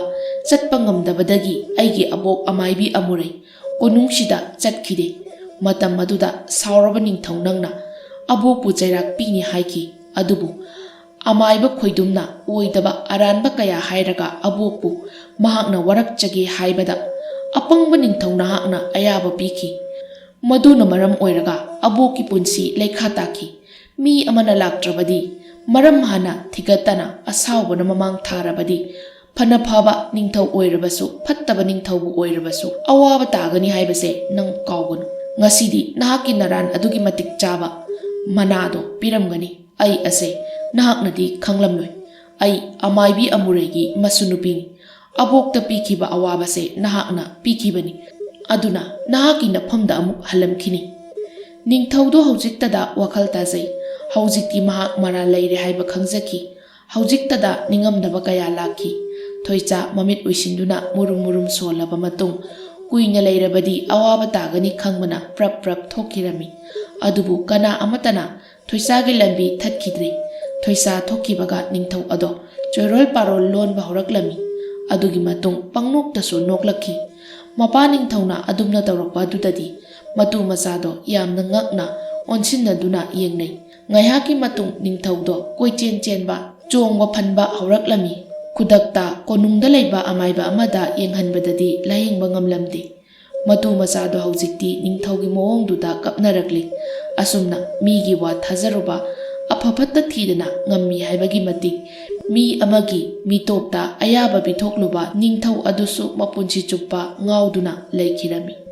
ꯆꯠꯄ ꯉꯝꯗꯕꯗꯒꯤ ꯑꯩꯒꯤ ꯑꯕꯣꯛ ꯑꯃꯥꯏꯕꯤ ꯑꯃꯨꯔꯩ ꯀꯣꯅꯨꯡꯁꯤꯗ ꯆꯠꯈꯤꯗꯦ꯫ ꯃꯇꯝ ꯑꯗꯨꯗ ꯁꯥꯎꯔꯕ ꯅꯤꯡꯊꯧ ꯅꯪꯅ ꯑꯕꯣꯛꯄꯨ ꯆꯩꯔꯥꯛ ꯄꯤꯅꯤ ꯍꯥꯏꯈꯤ꯫ ꯑꯗꯨꯕꯨ ꯑꯃꯥꯏꯕ ꯈꯣꯏꯗꯨꯝꯅ ꯑꯣꯏꯗꯕ ꯑꯔꯥꯟꯕ ꯀꯌꯥ ꯍꯥꯏꯔꯒ ꯑꯕꯣꯛꯄꯨ ꯃꯍꯥꯛꯅ ꯋꯥꯔꯛꯆꯒꯦ ꯍꯥꯏꯕꯗ ꯑꯄꯪꯕ ꯅꯤꯡꯊꯧ ꯅꯍꯥꯛꯅ ꯑꯌꯥꯕ ꯄꯤꯈꯤ꯫ ꯃꯗꯨꯅ ꯃꯔꯝ ꯑꯣꯏꯔꯒ ꯑꯕꯣꯛꯀꯤ ꯄꯨꯟꯁꯤ ꯂꯩꯈꯥ ꯇꯥꯈꯤ꯫ ꯃꯤ ꯑꯃꯅ ꯂꯥꯛꯇ꯭ꯔꯕꯗꯤ, ꯃꯔꯝ ꯍꯥꯟꯅ ꯊꯤꯒꯠꯇꯅ ꯑꯁꯥꯎꯕꯅ ꯃꯃꯥꯡ ꯊꯥꯔꯕꯗꯤ, ꯐꯅ ꯐꯕ ꯅꯤꯡꯊꯧ ꯑꯣꯏꯔꯕꯁꯨ, ꯐꯠꯇꯕ ꯅꯤꯡꯊꯧꯕꯨ ꯑꯣꯏꯔꯕꯁꯨ, ꯑꯋꯥꯕ ꯇꯥꯒꯅꯤ ꯍꯥꯏꯕꯁꯦ ꯅꯪ ꯀꯥꯎꯒꯅꯨ꯫ ꯉꯁꯤꯗꯤ ꯅꯍꯥꯛꯀꯤ ꯅꯔꯥꯟ ꯑꯗꯨꯒꯤ ꯃꯇꯤꯛ ꯆꯥꯕ ꯃꯅꯥꯗꯣ ꯄꯤꯔꯝꯒꯅꯤ꯫ ꯑꯩ ꯑꯁꯦ ꯅꯍꯥꯛꯅꯗꯤ ꯈꯪꯂꯝꯂꯣꯏ꯫ ꯑꯩ ꯑꯃꯥꯏꯕꯤ ꯑꯃꯨꯔꯩꯒꯤ ꯃꯁꯨ ꯅꯨꯄꯤꯅꯤ꯫ ꯑꯕꯣꯛꯇ ꯄꯤꯈꯤꯕ ꯑꯋꯥꯕꯁꯦ ꯅꯍꯥꯛꯅ ꯄꯤꯈꯤꯕꯅꯤ꯫ ꯑꯗꯨꯅ ꯅꯍꯥꯛꯀꯤ ꯅꯐꯝꯗ ꯑꯃꯨꯛ ꯍꯜꯂꯝꯈꯤꯅꯤ꯫ ꯅꯤꯡꯊꯧꯗꯣ ꯍꯧꯖꯤꯛꯇꯗ ꯋꯥꯈꯜ ꯇꯥꯖꯩ꯫ ꯍꯧꯖꯤꯛꯇꯤ ꯃꯍꯥꯛ ꯃꯔꯥꯜ ꯂꯩꯔꯦ ꯍꯥꯏꯕ ꯈꯪꯖꯈꯤ꯫ ꯍꯧꯖꯤꯛꯇꯗ ꯅꯤꯡꯉꯝꯗꯕ ꯀꯌꯥ ꯂꯥꯛꯈꯤ꯫ ꯊꯣꯏꯆꯥ ꯃꯃꯤꯠ ꯎꯏꯁꯤꯟꯗꯨꯅ ꯃꯨꯔꯨꯝ ꯃꯨꯔꯨꯝ ꯁꯣꯜꯂꯕ ꯃꯇꯨꯡ, ꯀꯨꯏꯅ ꯂꯩꯔꯕꯗꯤ ꯑꯋꯥꯕ ꯇꯥꯒꯅꯤ ꯈꯪꯕꯅ ꯄ꯭ꯔꯞ ꯄ꯭ꯔꯞ ꯊꯣꯛꯈꯤꯔꯝꯃꯤ꯫ ꯑꯗꯨꯕꯨ ꯀꯅꯥ ꯑꯃꯠꯇꯅ ꯊꯣꯏꯆꯥꯒꯤ ꯂꯝꯕꯤ ꯊꯠꯈꯤꯗ꯭ꯔꯤ꯫ ꯊꯣꯏꯆꯥ ꯊꯣꯛꯈꯤꯕꯒ ꯅꯤꯡꯊꯧ ꯑꯗꯣ ꯆꯣꯏꯔꯣꯜ ꯄꯥꯔꯣꯜ ꯂꯣꯟꯕ ꯍꯧꯔꯛꯂꯝꯃꯤ꯫ ꯑꯗꯨꯒꯤ ꯃꯇꯨꯡ ꯄꯪꯅꯣꯛꯇꯁꯨ ꯅꯣꯛꯂꯛꯈꯤ꯫ ꯃꯄꯥ ꯅꯤꯡꯊꯧꯅ ꯑꯗꯨꯝꯅ ꯇꯧꯔꯛꯄ ꯑꯗꯨꯗꯗꯤ ꯃꯇꯨ ꯃꯆꯥꯗꯣ ꯌꯥꯝꯅ ꯉꯛꯅ ꯑꯣꯟꯁꯤꯟꯅꯗꯨꯅ ꯌꯦꯡꯅꯩ꯫ ꯉꯥꯏꯍꯥꯛꯀꯤ ꯃꯇꯨꯡ ꯅꯤꯡꯊꯧꯗꯣ ꯀꯣꯏꯆꯦꯟ ꯆꯦꯟꯕ, ꯆꯣꯡꯕ ꯐꯟꯕ ꯍꯧꯔꯛꯂꯝꯃꯤ꯫ ꯈꯨꯗꯛꯇ ꯀꯣꯅꯨꯡꯗ ꯂꯩꯕ ꯑꯃꯥꯏꯕ ꯑꯃꯗ ꯌꯦꯡꯍꯟꯕꯗꯗꯤ ꯂꯥꯌꯦꯡꯕ ꯉꯝꯂꯝꯗꯦ꯫ ꯃꯇꯨ ꯃꯆꯥꯗꯣ ꯍꯧꯖꯤꯛꯇꯤ ꯅꯤꯡꯊꯧꯒꯤ ꯃꯑꯣꯡꯗꯨꯗ ꯀꯞꯅꯔꯛꯂꯤ꯫ ꯑꯁꯨꯝꯅ ꯃꯤꯒꯤ ꯋꯥ ꯊꯥꯖꯔꯨꯕ, ꯑꯐ ꯐꯠꯇ ꯊꯤꯗꯅ ꯉꯝꯃꯤ ꯍꯥꯏꯕꯒꯤ ꯃꯇꯤꯛ ꯃꯤ ꯑꯃꯒꯤ ꯃꯤꯇꯣꯞꯇ ꯑꯌꯥꯕ ꯄꯤꯊꯣꯛꯂꯨꯕ ꯅꯤꯡꯊꯧ ꯑꯗꯨꯁꯨ ꯃꯄꯨꯟꯁꯤ ꯆꯨꯞꯄ ꯉꯥꯎꯗꯨꯅ ꯂꯩꯈꯤꯔꯝꯃꯤ꯫